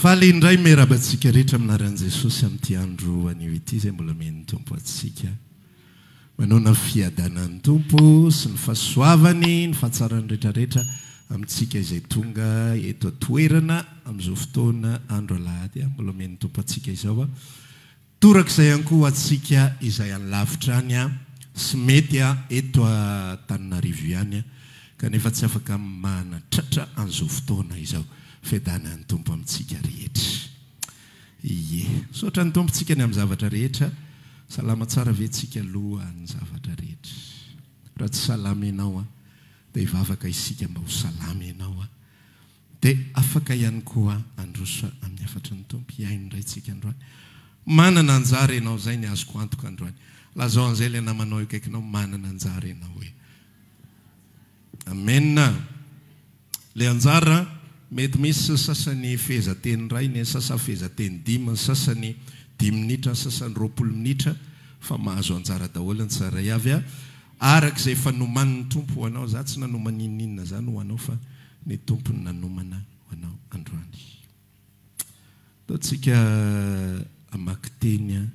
Faly indray miarahaba antsika rehetra amin'ny anaran'i Jesosy amin'ity andro anio ity izay mbola omen'ny Tompo antsika. Manaona ny fiadanan'ny Tompo sy ny fahasoavany, ny fahatsarany rehetra rehetra amintsika izay tonga eto an-toerana amin'izao fotoana andro alahady mbola omen'ny Tompo antsika izao. Torak'izay ihany koa ho antsika izay any lavitra any sy mety eto Antananarivo ihany kanefa tsy afaka manatratra an'izao fotoana izao. Fiadanan'ny Tompo amintsika rehetra. Ie. Misaotra ny Tompo tsika ny amin'ny zavatra rehetra. Salama tsara ve tsika aloha ny zavatra rehetra? Raha tsy salama ianao an, dia hivavaka isika mba ho salama ianao an. Dia afaka ihany koa handroso amin'ny hafatry ny Tompo. Hihaino indray tsika androany. Manana anjara ianao, izay ny azoko antoka androany. Lazao an'izay ilay namanao eo akaikinao, manana anjara ianao hoe. Amen. Ilay anjara, mety misy sasany fehezanteny iray, ny sasany fehezanteny dimy, ny sasany dimy minitra, ny sasany 20 minitra, fa mahazo anjara daholo ny tsirairay avy araka izay efa nomanin'ny Tompo ho anao. Za tsy nanomana n'inon'inona izany ho anao fa ny Tompo no nanomana ho anao androany. Ataontsika hamaky teny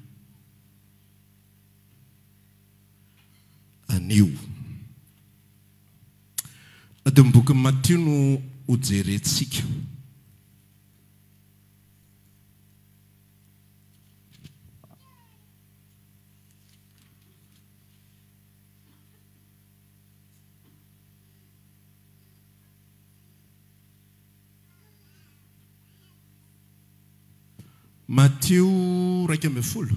anio. Ato amin'ny bokin'i Matio no hojerentsika. Matio 11.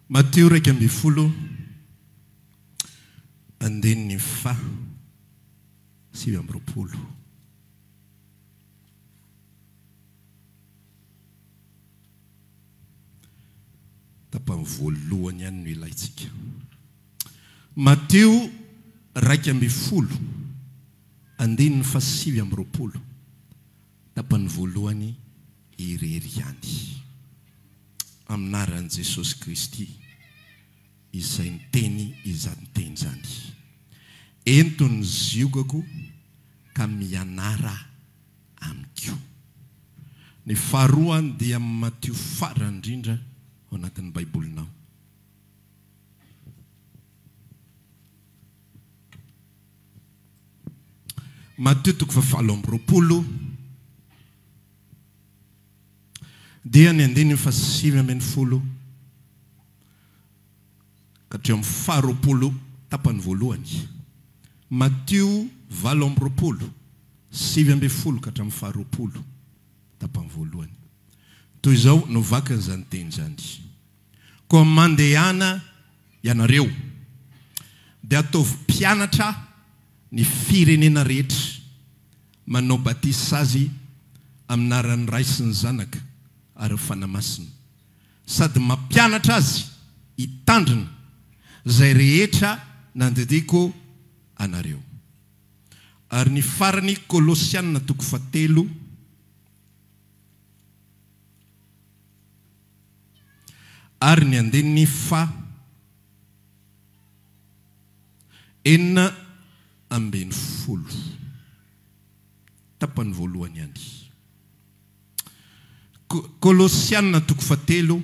Matio 11, andininy faha 29. Tapany voalohany ihany no ilaintsika. Matio 11, andininy faha 29, tapany voalohany irery ihany. Amin'ny anaran'i Jesosy Kristy izay niteny izany teny izany. Ento ny ziogako ka mianara amiko. Ny faharoa dia Matio farany indrindra ao anatin'ny Baibolinao. Matio toko faha 28 dia ny andininy faha 19 ka hatreo amin'ny faha 20 tapany voalohany. Matio 28, 19 ka hatramin'ny faha 20 tapany voalohany. Toy izao no vakin'izany teny izany. Koa mandehana ianareo, dia ataovy mpianatra ny firenena rehetra, manao batisa azy amin'ny anaran'ny Ray sy ny Zanaka ary ny Fanahy Masina, sady mampianatra azy hitandrina izay rehetra nandidiako anareo. Ary ny farany Kolosiana toko fahatelo. Ary ny andininy faha 16, tapany voalohany ihany. Kolosiana toko fahatelo,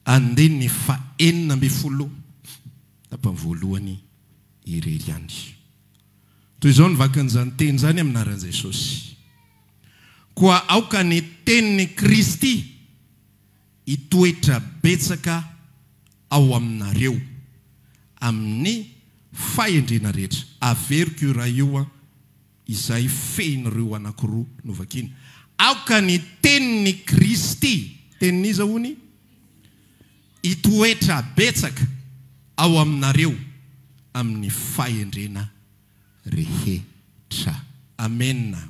andininy faha 16, tapany voalohany irery ihany. Toy izao ny vakin'izany teny izany amin'ny anaran'i Jesosy. Koa aoka ny tenin'i Kristy hitoetra betsaka ao aminareo, amin'ny fahendrena rehetra. Averiko io iray io izay fehin'ireo anankiroa novakina. Aoka ny tenin'i Kristy, tenin'iza hono? Hitoetra betsaka ao aminareo amin'ny fahendrena rehetra. Amena.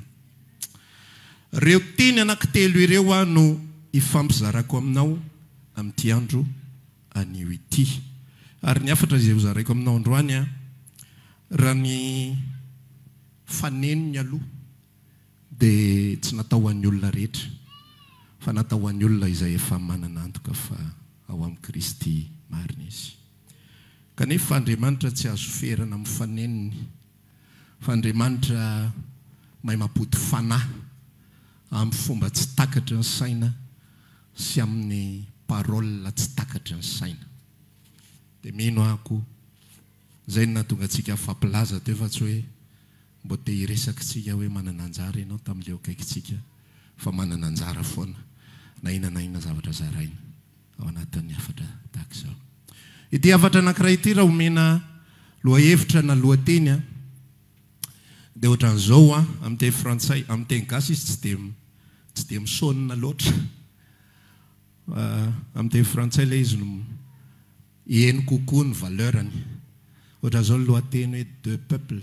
Ireo teny anankitelo ireo no. hifampizarako aminao amin'ity andro anio ity. Ary ny hafatra izay hozaraiko aminao androany an, raha ny fanenony aloha dia tsy natao ho an'ny olona rehetra, fa natao ho an'ny olona izay efa manana antoka fa ao amin'i Kristy marina izy. Kanefa Andriamanitra tsy azo ferana amin'ny fanenony, fa Andriamanitra mahay mampody fanahy amin'ny fomba tsy takatry ny saina sy amin'ny parole tsy takatry ny saina. Dia mino aho koa, izay no nahatonga antsika hifampilaza teo fa tsy hoe mbo te hiresaka isika hoe manana anjara ianao tamin'ilay eo akaikintsika fa manana anjara foana na inona na inona zavatra zaraina ao anatin'ny hafatra tahaka izao. Ity hafatra anankiray ity raha omena lohahevitra na lohateny an, dia ohatran'izao an, amin'ny teny frantsay, amin'ny teny gasy izy tsy dia tsy dia mi-sonne loatra. Fa amin'ny teny frantsay ilay izy no heno kokoa ny valeur-ny. Ohatran'izao ny lohateny hoe deux peuples,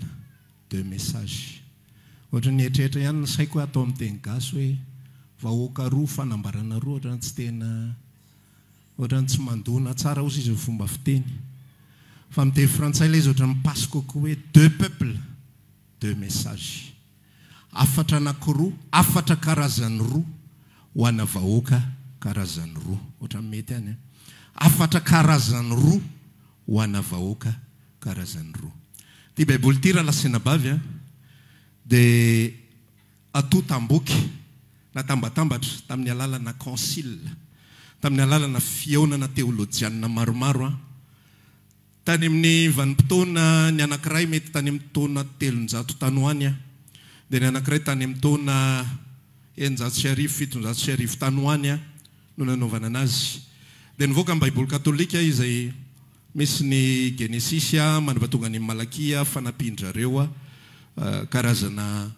deux messages. Ohatran'ny nieritreritra ihany ny saiko hoe atao amin'ny teny gasy hoe vahoaka roa, fanambarana roa, ohatran'ny tsy tena Ohatran'ny tsy mandona tsara ozy izy ny fomba fiteny. Fa amin'ny teny frantsay ilay izy ohatran'ny mi-passe kokoa hoe deux peuples, deux messages. Hafatra anankiroa, hafatra karazany roa ho ana vahoaka karazany roa. Ohatran'ny mety ihany an. Hafatra karazany roa ho ana vahoaka karazany roa. Ity baiboly ity rahalahy sy anabavy an, dia Atontam-boky natambatambatra tamin'ny alalana kaonsila, tamin'ny alalana fihaonana teolojianina maromaro, tany amin'ny vanim-potoana ny anankiray mety tany amin'ny taona 300 tany ho any, dia ny anankiray tany amin'ny taona 1600, 1700 tany ho any no nanaovana anazy. Dia nivoaka ny Baiboly katolika izay misy ny Genesisy mandra-pahatonga ny Malakia, fanampian-dry zareo karazana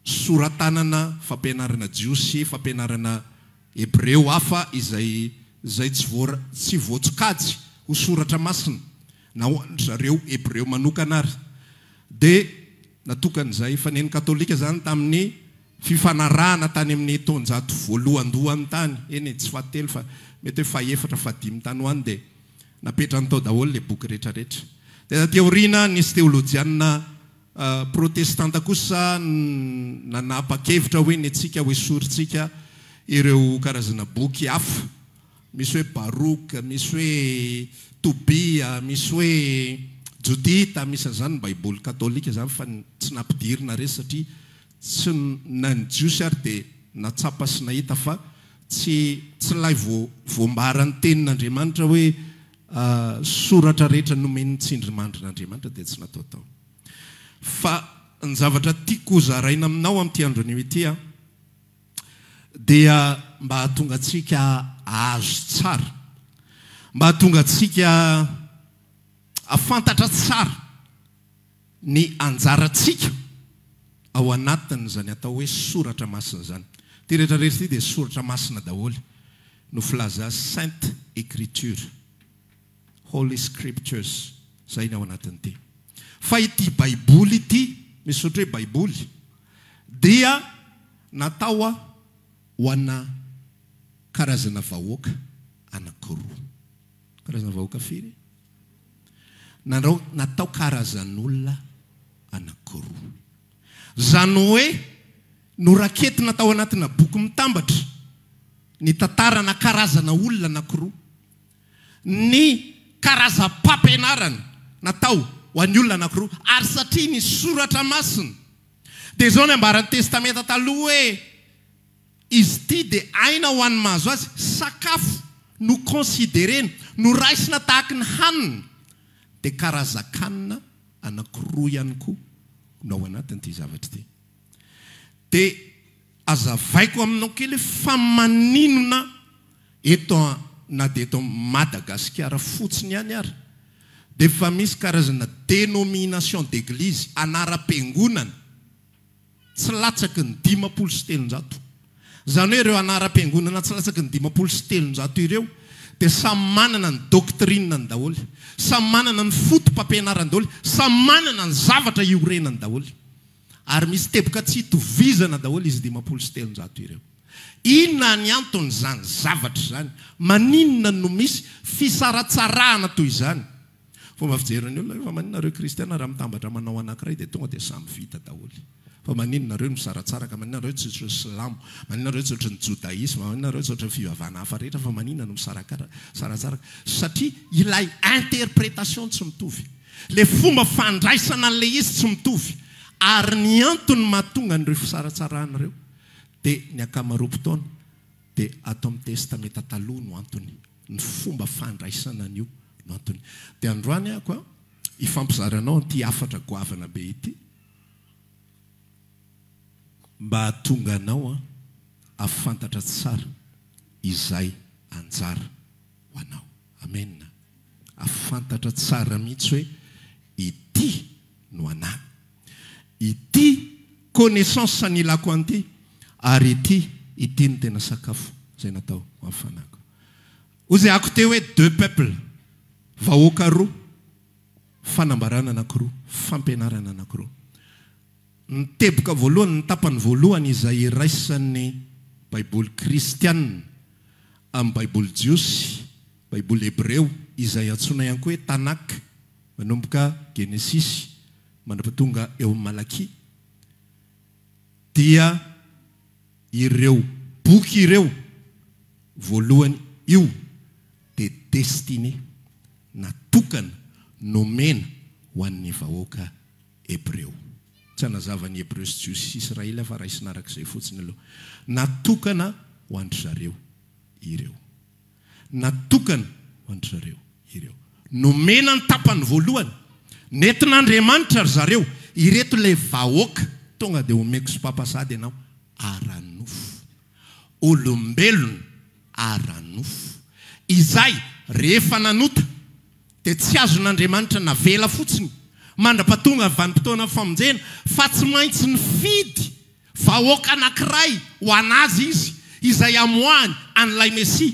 sora-tanana fampianarana jiosy, fampianarana hebreo hafa izay izay tsy voa tsy voatsokajy ho soratra masina, na ho an-dry zareo hebreo manokana ary. Dia natokan'izay fanen'ny katolika izany tamin'ny fifanarahana tany amin'ny taonjato voalohandohany tany, eny e, tsy fahatelo fa mety hoe fahefatra, fahadimy tany ho any dia napetrany tao daholo ilay boky rehetrarehetra. Dia taty aoriana nisy teolojianina Protestanta kosa nanapa-kevitra hoe ny antsika hoesorintsika ireo karazana boky hafa, misy hoe Barouk, misy hoe Tobia, misy hoe Jodita, misy an'izany ny Baiboly katolika izany fa tsy nampidirina ireny satria tsy na ny Jiosy ary dia natsapa sy nahita fa tsy tsy ilay voambaran'ny tenin'Andriamanitra hoe soratra rehetra nomen'ny tsindrimandrin'Andriamanitra dia tsy natao tao. Fa ny zavatra tiako ho zaraina aminao amin'ity andro anio ity an, dia mba hahatonga antsika hahazo tsara, mba hahatonga antsika hahafantatra tsara ny anjarantsika ao anatin'izany atao hoe soratra masina izany. Ity rehetra rehetra ity dia soratra masina daholo no filaza azy, Sainte Écriture. Holy Scriptures, izay ny ao anatin'ity. Fa ity Baiboly ity, misy soratra hoe Baiboly, dia natao ho ana karazana vahoaka anankiroa. Karazana vahoaka firy? Nanao, natao karazan'olona anankiroa. Izany hoe noraketina tao anatina boky mitambatra ny tantarana karazana olona anankiroa. ny karazam-pampianarana natao ho an'ny olona anankiroa, ary satria ny Soratra Masina dia izao ny ambaran'ny Testamenta Taloha hoe, Izy ity dia aina ho an'ny mahazo azy, sakafo no considerena, noraisina tahaky ny hanina, dia karazan-kanina anankiroa ihany koa no ao anatin'ity zavatra ity. Dia azavaiko aminao kely hoe fa maninona Eto na dia eto Madagasikara fotsiny ihany ary dia efa misy karazana dénomination d'église, anaram-piangonana, tsy latsaky ny 350. Izany hoe ireo anaram-piangonana tsy latsaky ny 350 ireo dia samy manana ny doctrine-ny daholo, samy manana ny foto-pampianarany daholo, samy manana ny zavatra iorenany daholo. Ary misy teboka tsy itovizana daholo izy 350 ireo. Inona ny anton'izany zavatra izany? Maninona no misy fisaratsarahana toy izany? Fomba fijerin'ny olona hoe fa maninona ireo kristiana raha mitambatra manao anankiray dia tonga dia samy vita daholo. Fa maninona ireo no misaratsaraka, maninona ireo tsy ohatry ny silamo, maninona ireo tsy ohatry ny jodaisma, maninona ireo tsy ohatry ny fivavahana hafa rehetra fa maninona no misaratsaraka? Satria ilay interprétation tsy mitovy. Ilay fomba fandraisana an'ilay izy tsy mitovy. Ary ny antony mahatonga an'ireo fisaratsarahana ireo dia ny ankamaroam-potoana dia ato amin'ny Testamenta Taloha no antony. Ny fomba fandraisana an'io no antony. Dia androany aho koa hifampizara anao an'ity hafatra goavana be ity mba hahatonga anao hahafantatra tsara izay anjara ho anao. Amena. Hahafantatra tsara mihitsy hoe ity no anà. Ity connaissance nilako an'ity ary ity, ity no tena sakafo izay natao ho an'ny fanahiko. Hoy izay ako teo hoe deux peuples, vahoaka roa, fanambarana anankiroa, fampianarana anankiroa. Ny teboka voalohany, ny tapany voalohany izay iraisan'ny Baiboly kristiana amin'ny Baiboly jiosy, Baiboly hebreo, izay antsoina ihany koa hoe Tanakh, manomboka Genesisy mandra-pahatonga eo amin'ny Malakia, dia ireo boky ireo, voalohany io dia destiné, natokana, nomena ho an'ny vahoaka hebreo. Tsy hanazava ny hebreo sy jiosy sy israely aho fa raisina araka izay fotsiny aloha. Natokana ho an-dry zareo ireo. Natokana ho an-dry zareo ireo. Nomena ny tapany voalohany. Nentin'Andriamanitra ry zareo. Ireto ilay vahoaka. Tonga dia omeko sopapa sahady ianao. Ara-nofo. Olombelona ara-nofo. Izay rehefa nanota dia tsy azon'Andriamanitra navela fotsiny mandra-pahatonga ny vanim-potoana famonjena fa tsy maintsy nifidy Vahoaka anankiray ho an'Azy Izy, izay hamoahany an'ilay Mesia.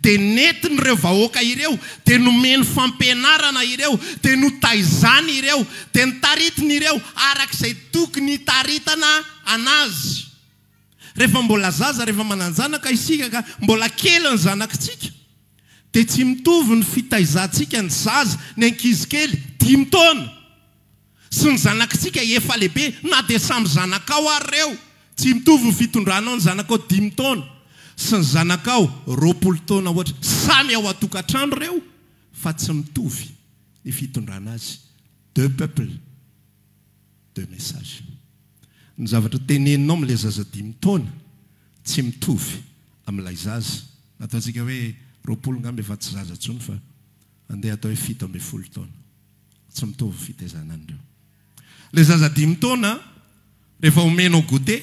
Dia nentiny ireo vahoaka ireo, dia nomeny fampianarana ireo, dia notaizany ireo, dia notaritiny ireo araka izay tokony hitaritana an'azy. Rehefa mbola zaza, rehefa manan-janaka isika ka mbola kely ny zanakitsika, dia tsy mitovy ny fitaizantsika ny zaza, ny ankizy kely, dimy taona. Sy ny zanakitsika efa lehibe na dia samy zanakao ary ireo. Tsy mitovy ny fitondranao ny zanakao dimy taona sy ny zanakao 20 taona ohatra. Samy ao an-tokantrano ireo fa tsy mitovy ny fitondrana azy. Deux peuples, deux messages. Ny zavatra teneninao amin'ilay zaza dimy taona tsy mitovy amin'ilay zaza ataontsika hoe 20 angamba efa tsy zaza intsony fa andeha atao hoe 17 taona. Tsy mitovy fitaizana an'ireo. Ilay zaza dimy taona, rehefa omenao goûter,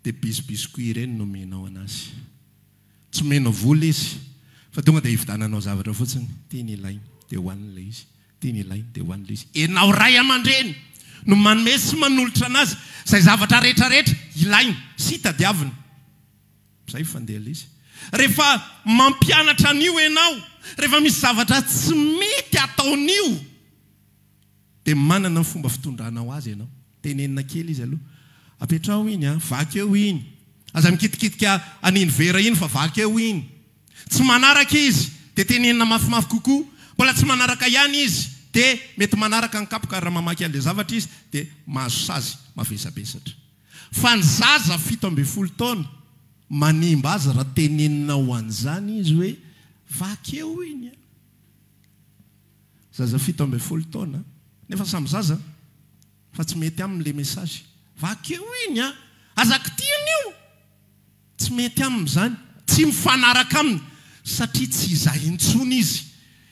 dia bisbiscuit ireny no omenao an'azy. Tsy omenao vola izy, fa tonga dia ividananao zavatra fotsiny. Ity ny ilainy, dia hohaniny ilay izy. Ity ny ilainy, dia hohaniny ilay izy. Ianao ray aman-dreny no manome sy manolotra an'azy izay zavatra rehetra rehetra ilainy sy tadiaviny. Zay fandeha ilay izy. Rehefa mampianatra an'io ianao, rehefa misy zavatra tsy mety ataon'io, dia manana ny fomba fitondranao azy ianao. Tenenina kely izy aloha. Apetraho iny an, vaky eo iny. Aza mikitikitika an'iny vera iny fa vaky eo iny. Tsy manaraka izy, dia tenenina mafimafy kokoa. Mbola tsy manaraka ihany izy, dia mety manaraka ny kapoka ary raha mamaky an'ilay zavatra izy, dia mahazo sazy mavesabesatra. Fa ny zaza 17 taona, manimba azy raha teneninao an'izany izy hoe vaky eo iny an! Zaza 17 taona, nefa samy zaza fa tsy mety aminy le message. Vaky eo iny an! Aza kitihina io! Tsy mety aminy izany, tsy mifanaraka aminy satria tsy izay intsony izy.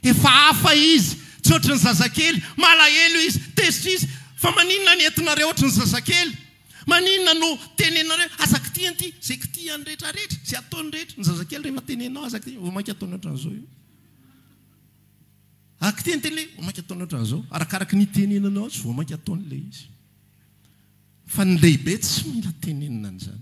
Efa hafa izy, tsy ohatry ny zazakely, malahelo izy, tezitra izy, fa maninona ny entinareo ohatry ny zazakely? Maninona no teneninareo aza kitihina ity, izay kitihany rehetra rehetra, izay ataony rehetra, ny zazakely rehefa teneninao aza kitihina, vao mainka ataony ohatran'izao io. Aza kitihina ity ilay, vao mainka ataony ohatran'izao, arakaraky ny itenenanao azy vao mainka ataony ilay izy. Fa ny lehibe tsy mila tenenina an'izany.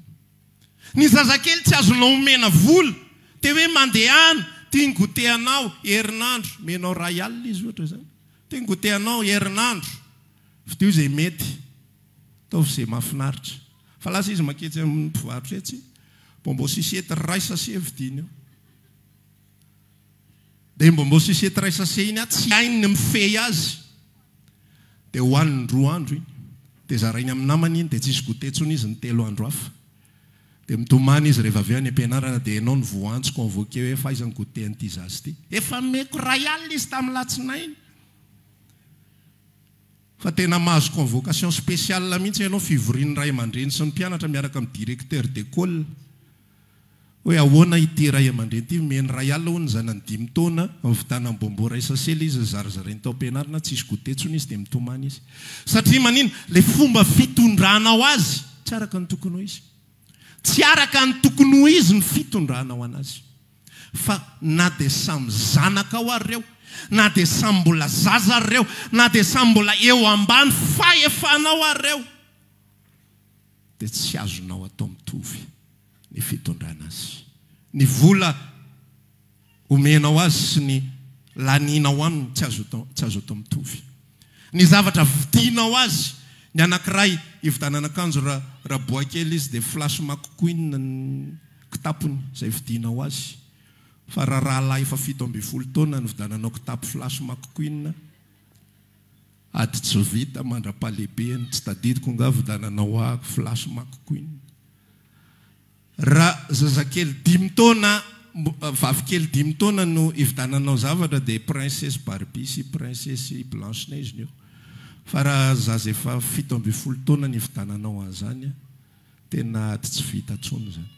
Ny zazakely tsy azonao omena vola, te hoe mandehana, tia ny goûter anao herinandro, omenao iray alina izy ohatra izany, tia ny goûter anao herinandro, fidio izay mety, ataovy izay mahafinaritra. Fa lasa izy manketsy amin'ny mpivarotra etsy. Bonbon sucette iray sachet vidiany eo. Dia iny bonbon sucette iray sachet iny tsy hainy ny mifehy azy. Dia hohaniny roa andro iny. Dia zarainy amin'ny namany iny dia tsisy goûter intsony izy ny telo andro hafa. Dia mitomany izy rehefa avy eo any am-pianarana dia ianao no voantso convoqué hoe efa aiza ny goûter an'ity zaza ity. Efa nomeko iray alina izy tamin'ny latsinainy. Fa tena mahazo convocation spéciale mihitsy ianao, fivorian'ny ray aman-dreny sy ny mpianatra miaraka amin'ny directeur d'école. Hoe ahoana ity ray aman-dreny ity, omeny iray alina hono ny zanany dimy taona, nividianany bonbon iray sachet ilay izy, nizarazarainy tao am-pianarana, tsisy goûter intsony izy dia mitomany izy. Satria manina? Ilay fomba fitondranao azy tsy araka ny tokony ho izy. Tsy araka ny tokony ho izy ny fitondranao anazy. Fa na dia samy zanakao ary ireo, na dia samy mbola zaza ary ireo, na dia samy mbola eo ambany fahefanao ary ireo, dia tsy azonao atao mitovy ny fitondrana azy. Ny vola omenao azy sy ny lanianao aminy tsy azo atao tsy azo atao mitovy. Ny zavatra vidianao azy, ny anankiray hividanana akanjo ra raha boa kely izy dia flash McQueen ny kitapony izay vidianao azy. Fa raha rahalahy efa 17 taona nividananao kitapo flash McQueen, Ady tsy vita mandra-pahalehibeny, tsy tadidiko nga vidananao ahy flash McQueen. Raha zazakely dimy taona, vavikely dimy taona no ividananao zavatra dia princesse Barbie sy princesse Blanche neige ny eo. Fa raha zaza efa 17 taona no ividananao an'izany, tena ady tsy vita intsony izany.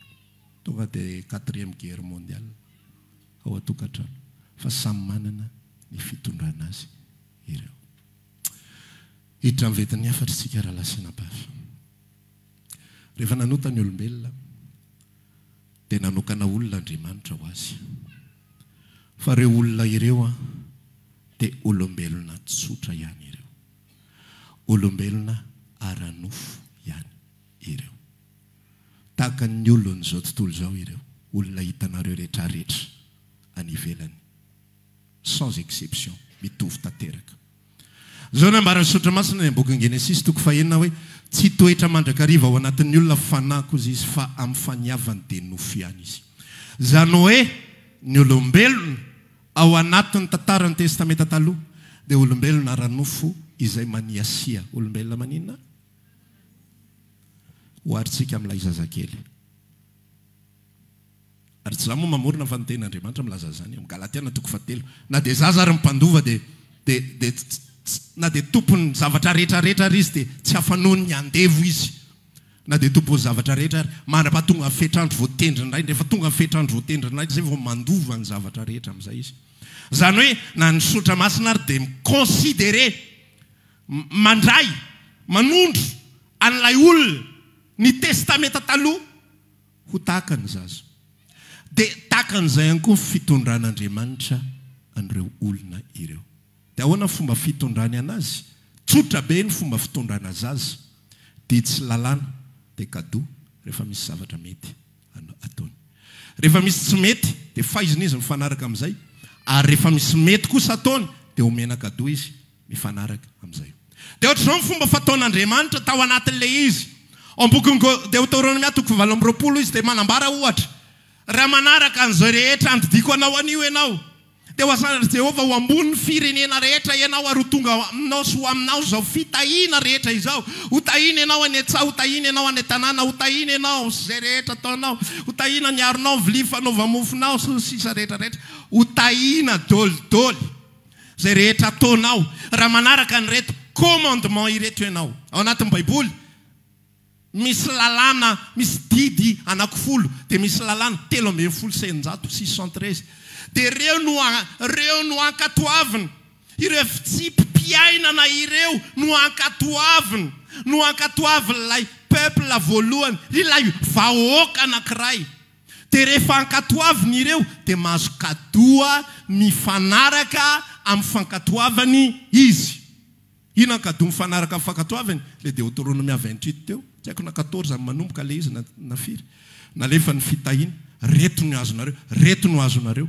Tonga dia quatrième guerre mondiale ao an-tokantrano. Fa samy manana ny fitondrana azy ireo. Hiditra amin'ny ventin'ny hafatra isika rahalahy sy anabavy. Rehefa nanota ny olombelona dia nanokana olona Andriamanitra ho azy. Fa ireo olona ireo dia olombelona tsotra ihany ireo. Olombelona ara-nofo ihany ireo. Tahaka ny olon'izao tontolo izao ireo, olona hitanareo retraretra any ivelany. Sans exception, mitovy tanteraka. Izao no ambaran'ny Soratra Masina any amin'ny bokin'ny Genesisy toko fahenina hoe, Tsy hitoetra mandrakariva ao anatin'ny olona fanahy kosa izy, fa amin'ny faniavany dia nofo ihany izy. Izany hoe ny olombelona ao anatin'ny tantaran'ny Testamenta Taloha dia olombelona ara-nofo izay maniasia. Olombelona maninona? Oharintsika amin'ilay zazakely. Ary tsy izaho moa mamorona fa ny tenin'Andriamanitra milaza an'izany ao amin'ny Galatiana toko fahatelo. Na dia zaza ary ny mpandova dia dia dia na dia tompon'ny zavatra rehetra rehetra ary izy dia tsy afa-noho ny andevo izy. Na dia tompon'ny zavatra rehetra ary mandra-pahatonga ny fetr'andro voatendrin'ny Rainy. Rehefa tonga ny fetr'andro voatendrin'ny Rainy izay vao mandova ny zavatra rehetra amin'izay izy. Izany hoe na ny soratra masina ary dia mi-considerer, mandray, manondro an'ilay olona ny testamenta taloha. Ho tahaka ny zaza. Dia tahaka an'izay ihany koa ny fitondran'Andriamanitra an'ireo olona ireo. Dia ahoana ny fomba fitondrany an'azy? Tsotra be ny fomba fitondrana zaza. Didy sy lalàna dia cadeau rehefa misy zavatra mety ataony. Rehefa misy tsy mety dia faizina izy mifanaraka amin'izay ary rehefa misy mety kosa ataony dia omena cadeau izy mifanaraka amin'izay. Dia ohatr'izao ny fomba fataon'Andriamanitra tao anatin'ilay izy. Ao amin'ny bokin'i Deoteronomia toko fahavalo amby 20 izy dia manambara ohatra, Raha manaraka an'izay rehetra andidiako anao anio ianao, dia ho asandratr'i Jehovah ho ambonin'ny firenena rehetra ianao ary ho tonga aminao sy ho aminao izao fitahiana rehetra izao. Hotahiana ianao any an-tsaha, hotahiana ianao any an-tanàna, hotahiana ianao sy izay rehetra ataonao, hotahiana ny haronao, ny vilia fanaova-mofonao, sy ny sisa rehetra rehetra. Hotahiana dolidoly. Izay rehetra ataonao, raha manaraka an'ireto commandement ireto ianao. Ao anatin'ny Baiboly, misy lalàna, misy didy anakifolo, dia misy lalàna 613, 613. Dia ireo no, ireo no ankatoavina. Ireo fitsipi-piainana ireo no ankatoavina, no ankatoavin'ilay peuple voalohany, ilay vahoaka anankiray. Dia rehefa ankatoaviny ireo dia mahazo kadoa mifanaraka amin'ny fankatoavany izy. Inona ny kadoa mifanaraka amin'ny fankatoavany? Ilay Deoteronomia 28 teo, tsy haiko na 14 no manomboka ilay izy na firy. Nalefa ny fitahiana, reto no azonareo, reto no azonareo.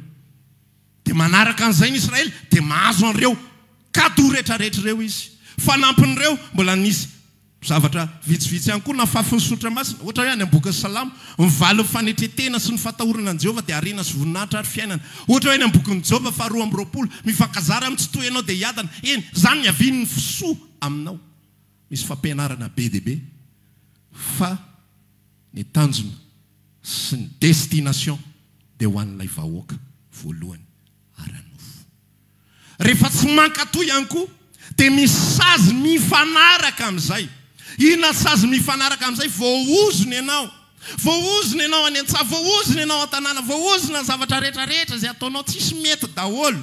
Dia manaraka an'izay ny Israely dia mahazo an'ireo kadoa rehetrarehetra ireo izy. Fanampin'ireo mbola nisy. Zavatra vitsivitsy ihany koa nafafin'ny Soratra Masina, ohatra hoe any amin'ny bokin'ny Salamo, ny valin'ny fanetren-tena sy ny fatahorana an'i Jehovah dia harena sy voninahitra ary fiainana. Ohatra hoe any amin'ny bokin'i Joba faha 22, mifankazara amin'ny Tsitoha ianao dia hiadana. Eny, izany ny havian'ny soa aminao. Misy fampianarana be dia be fa ny tanjona sy ny destination dia ho an'ilay vahoaka voalohany ara-nofo. Rehefa tsy mankatò ihany koa dia misy sazy mifanaraka amin'izay. Inona ny sazy mifanaraka amin'izay? Voaozona ianao. Voaozona ianao any an-tsaha, voaozona ianao an-tanàna, voaozona ny zavatra rehetra rehetra izay ataonao, tsisy mety daholo.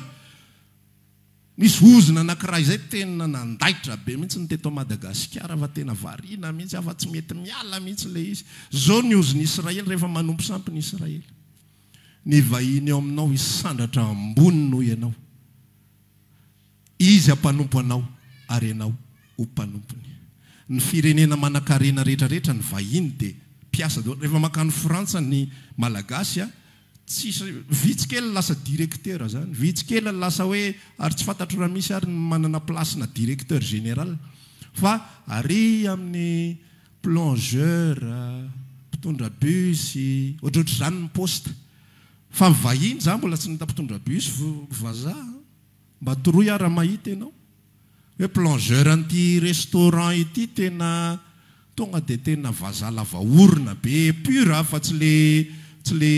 Nisy ozona anankiray izay tena nandaitra be mihitsy ny teto Madagasikara fa tena variana mihitsy aho fa tsy mety miala mihitsy ilay izy. Izao ny ozon'i Israely rehefa manompo sampy ny Israely. Ny vahiny eo aminao hisandratra ambony noho ianao. Izy hampanompo anao ary ianao ho mpanompony. Ny firenena manankarena rehetra rehetra ny vahiny dia mpiasa daholo. Rehefa mankany Frantsa ny Malagasy tsisy, vitsy kely ny lasa directeur zany, vitsy kely ny lasa hoe ary tsy fantatro raha misy ary ny manana place-na directeur général fa ary amin'ny plongeur, mpitondra bus, ohatrohatr'izany ny poste. Fa ny vahiny za mbola tsy nahita mpitondra bus vazaha an! Mba toroy aho raha mahita ianao. Hoe plongeur an'ity restaurant ity tena tonga dia tena vazaha lava orona be pur a, fa tsy le tsy le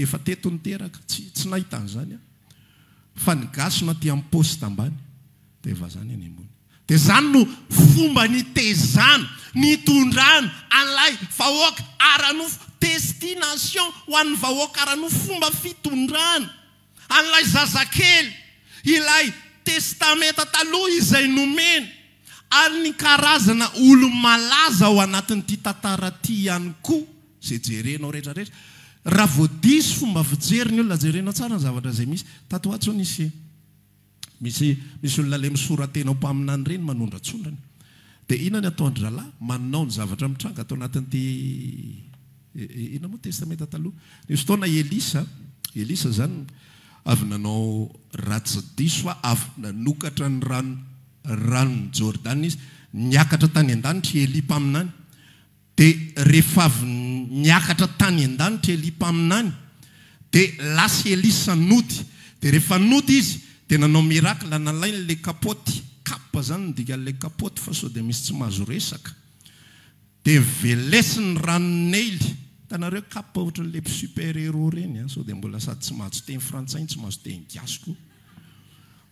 efa teto niteraka. Tsy tsy nahita an'izany aho. Fa ny gasy no aty amin'ny poste ambany dia vazaha ny any ambony. Dia izany no fomba nitezana, nitondrana an'ilay vahoaka ara-nofo, destination ho an'ny vahoaka ara-nofo, fomba fitondrana an'ilay zazakely, ilay Testamenta Taloha izay nomena, ary ny karazana olo-malaza ao anatin'ity tantara ity ihany koa, izay jerenao rehetra rehetra. Raha vao diso fomba fijery ny olona, jerenao tsara ny zavatra izay misy. Tato ho ato izao nisy. Misy misy olona le misora-tena ho mpaminany ireny manondratsondrana. Dia inona ny ataon-dry zalahy? Manao ny zavatra mitranga ato anatin'ity inona moa testamenta taloha? Nisy fotoana i Elisa, Elisa izany avy nanao raha tsy diso aho, avy nanokatra ny rano ranon'i Jordana izy, niakatra tany an-danitra i Elia mpaminany. Dia rehefa avy niakatra tany an-danitra Elia mpaminany, dia lasa i Elisa nody. Dia rehefa nody izy, dia nanao miracle, nalainy ilay kapaoty, cape izany no dikan'ilay kapaoty fa sao dia misy tsy mahazo resaka. Dia velesiny ny ranon'i Neily. Hitanareo cape ohatran'ilay super héros ireny an, sao dia mbola sady tsy mahazo teny frantsay no tsy mahazo teny gasy koa.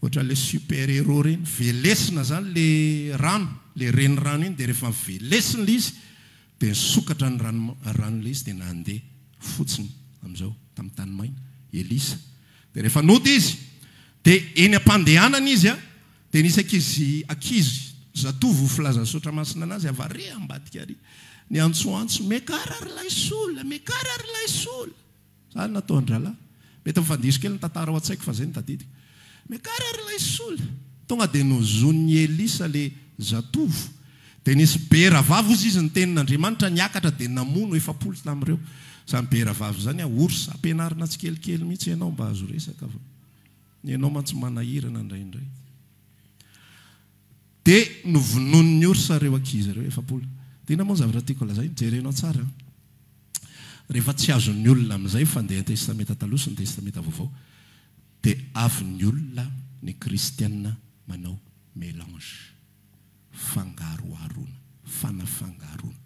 Ohatran'ilay super héros ireny, velesina izany ilay rano, ilay renirano iny, dia rehefa velesina ilay izy dia nisokatra ny rano rano ilay izy dia nandeha fotsiny amin'izao tamin'ny tany maina, Elisa. Dia rehefa nody izy dia eny am-pandehanana izy an, dia nisy ankizy ankizy zatovo filazan'ny Soratra Masina anazy avy ary ambadika ary niantsoantso, Miakara ry laisola, miakara ry laisola. Zany nataon-drahalahy. Mety mifandiso kely ny tantara ao an-tsaiko fa zay no tadidiko. Miakara ry laisola! Tonga dia nozonin'i Elisa le zatovo. Dia nisy bera vavy hozy izy ny tenin'Andriamanitra niakatra dia namono 40 tamin'ireo. Izany bera vavy izany an, ours ampianarina tsikelikely mihitsy ianao mba azo resaka fa ny anao mantsy manahirana indraindray. Dia novonoin'ny ours ireo ankizy ireo 40. Dia inona moa ny zavatra tiako lazaina? Jerenao tsara an. Rehefa tsy azon'ny olona amin'izay ny fandehan'ny Testamenta Taloha sy ny Testamenta Vaovao, dia avy ny olona, ny kristiana, manao mélange, fangaroharoana, fanafangaroana,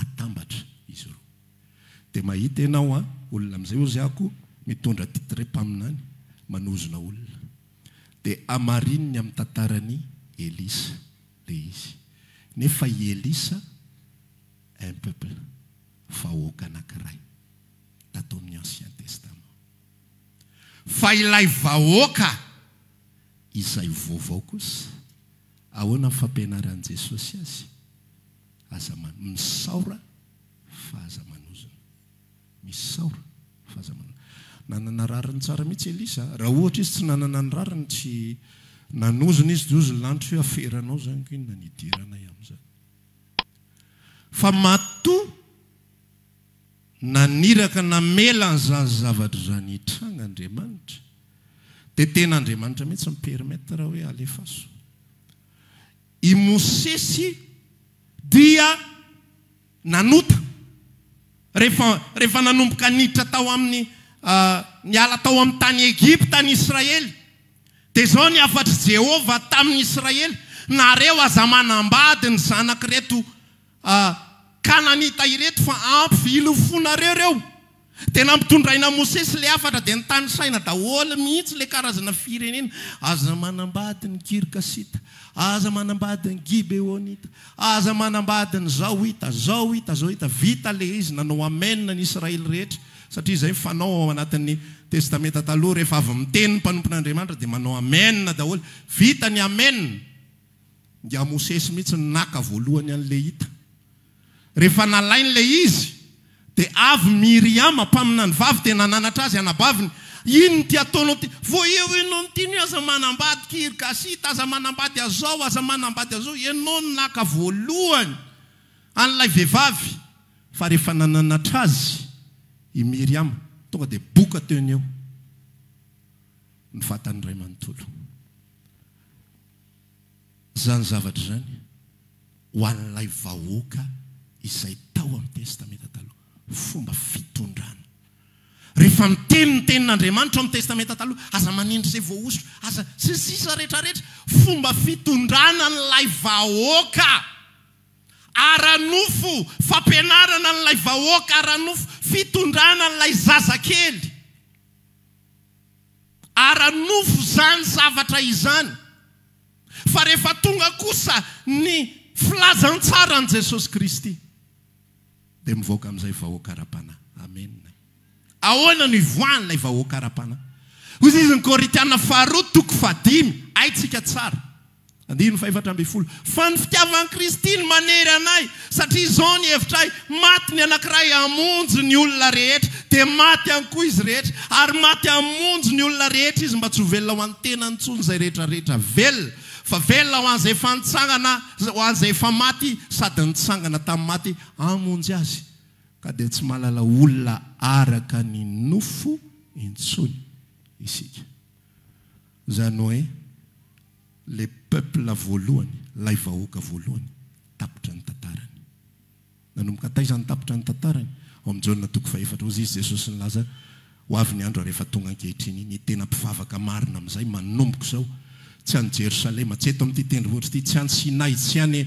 atambatra izy roa. Dia mahita ianao an, olona amin'izay hozy aho koa mitondra titre mpaminany, manozona olona. Dia hamarininy amin'ny tantaran'i Elisa ilay izy. Nefa i Elisa. Un peuple, vahoaka anankiray, tato amin'ny Ancien Testament. Fa ilay vahoaka izay vaovao kosa, ahoana ny fampianaran'i Jesosy azy? Aza man, misaora fa aza manozona. Misaora fa aza manozona. Nanana rariny tsara mihitsy Elisa. Raha ohatra izy tsy nanana ny rariny, tsy nanozona izy, dia hozy ny lanitra hoe aferanao izany, ko inona ny idiranay amin'izany. Fa matoa naniraka namela an'izany zavatra izany hitranga Andriamanitra, dia tena Andriamanitra mihitsy mi-permettre hoe alefaso. I Mosesy dia nanota rehefa rehefa nanomboka niditra tao amin'ny niala tao amin'ny tany Egypta ny Israely. Dia izao ny hafatr'i Jehovah tamin'ny Israely, Nareo aza manambady ny zanak'ireto Kananita ireto fa ampy vilofonareo ireo. Dia nampitondraina an'i Mosesy ilay hafatra dia nitanisaina daholo mihitsy ilay karazana firenena, Aza manambady ny Girgasita, aza manambady ny Gibeonita, aza manambady ny Zaoita, Zaoita, Zaoita. Vita ilay izy, nanao amen ny Israely rehetra, satria izay ny fanao ao anatin'ny Testamenta Taloha, rehefa avy miteny ny mpanompon'Andriamanitra dia manao amen daholo. Vita ny amen. Ingahy Mosesy mihitsy no naka voalohany an'ilay hita. Rehefa nalainy ilay izy, dia avy Miriama, mpaminany vavy, dia nananatra azy anabaviny, Inona ity ataonao ity? Vao eo ianao miteny hoe aza manambady Kirgasita, aza manambady azao, aza manambady azao. Ianao no naka voalohany an'ilay vehivavy. Fa rehefa nananatra azy i Miriama, tonga dia boka teo no eo ny vatany iray manontolo. Izany zavatra izany ho an'ilay vahoaka izay tao amin'ny Testamenta Taloha, fomba fitondrana. Rehefa miteny ny tenin'Andriamanitra ao amin'ny Testamenta Taloha, aza manendry izay voahosotra, aza, sy ny sisa rehetra rehetra, fomba fitondrana an'ilay vahoaka ara-nofo, fampianarana an'ilay vahoaka ara-nofo, fitondrana an'ilay zazakely. Ara-nofo izany zavatra izany. Fa rehefa tonga kosa ny filazantsaran'i Jesosy Kristy, dia mivoaka amin'izay vahoaka ara-panahy. Amena. Ahoana no ivoahan'ilay vahoaka ara-panahy? Hoy izy ny Korintiana faharoa toko fahadimy, haintsika tsara. Andininy 14, Fa ny fitiavan'i Kristy no manery anay, satria izao ny hevitray, maty ny anankiray hamonjy ny olona rehetra, dia maty ihany koa izy rehetra, ary maty hamonjy ny olona rehetra izy mba tsy ho velona ho an'ny tenany intsony izay rehetra rehetra velona, fa velona ho an'izay efa nitsangana, ho an'izay efa maty sady nitsangana tamin'ny maty hamonjy azy, ka dia tsy mahalala olona araka ny nofo intsony isika. Izany hoe le peuple voalohany, ilay vahoaka voalohany, tapitra ny tantarany. Nanomboka taiza no tapitra ny tantarany? Ao amin'ny Jaona toko fahefatra, hozy izy Jesosy nilaza, Ho avy ny andro ary efa tonga ankehitriny, ny tena mpivavaka marina amin'izay manomboka izao, tsy any Jerosalema, tsy eto amin'ity tendrombohitra ity, tsy any Sinay, tsy any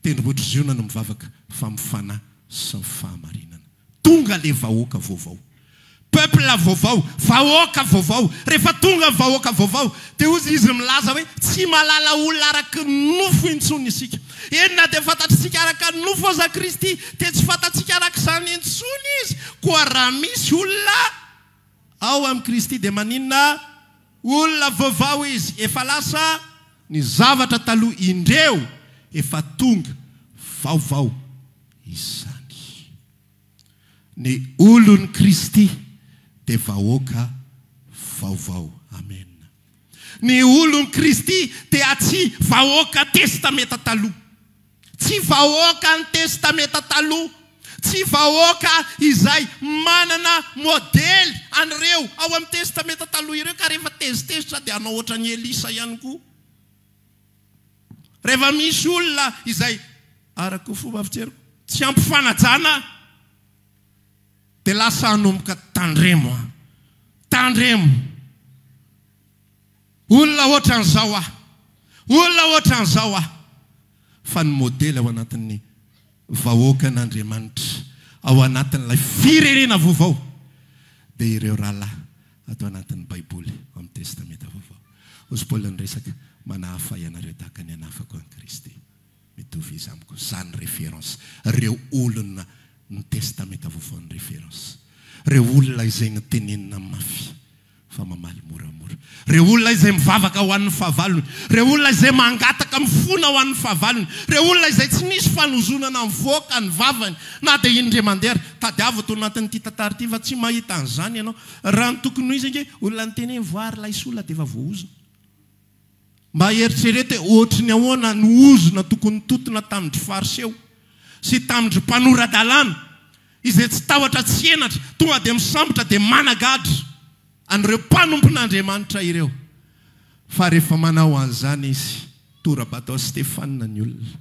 tendrombohitr'i Ziona no mivavaka, fa amin'ny fanahy sy ny fahamarinana. Tonga le vahoaka vaovao. Peuple vaovao, vahoaka vaovao. Rehefa tonga ny vahoaka vaovao, dia hozy izy milaza hoe tsy mahalala olona araka ny nofo intsony isika. Eny na dia fantatr'isika araka ny nofo aza Kristy, dia tsy fantatsika araka izany intsony Izy. Koa raha misy olona ao amin'i Kristy dia maninona? Olona vaovao izy, efa lasa ny zavatra taloha indreo efa tonga vaovao izany. Ny olon'i Kristy dia vahoaka vaovao. Amena. Ny olon'i Kristy dia tsy vahoaka Testamenta Taloha. Tsy vahoakan'ny Testamenta Taloha. Tsy vahoaka izay manana modely an'ireo ao amin'ny Testamenta Taloha ireo ka rehefa tezitezitra dia hanao ohatran'i Elisa ihany koa. Rehefa misy olona izay, araka ny fomba fijeriko, tsy ampy fanajana dia lasa hanomboka tandremo aho, tandremo, olona ohatran'izao aho, olona ohatran'izao aho. Fa ny modely ao anatin'ny vahoakan'Andriamanitra, ao anatin'ilay firenena vaovao dia ireo rahalahy ato anatin'ny Baiboly ao amin'ny Testamenta Vaovao. Hozy Paoly niresaka, Manahafa ianareo tahaka ny anahafako an'i Kristy. Mitovy izy amiko. Izany référence. Ireo olona ny Testamenta Vaovao ny référence. Ireo olona izay notenenina mafy. fa mamaly moramora. Ireo olona izay mivavaka ho an'ny fahavalony, ireo olona izay mangataka mifona ho an'ny fahavalony, ireo olona izay tsy misy fanozonana mivoaka ny vavany na dia indray mandeha ary. Tadiavo ato anatin'ity tantara ity fa tsy mahita an'izany ianao. Raha ny tokony ho izy ange, olona niteny hoe mivoaha ry laisola dia efa voaozona. Mba eritrereto hoe ohatry ny ahoana ny ozona tokony nitotona tamin-dry Fariseo sy tamin-dry mpanora-dalàna, izay tsy tahotra tsy henatra, tonga dia misambotra dia managadra an'ireo mpanompon'Andriamanitra ireo. Fa rehefa manao an'izany izy, Tora-bato an'i Stefana ny olona.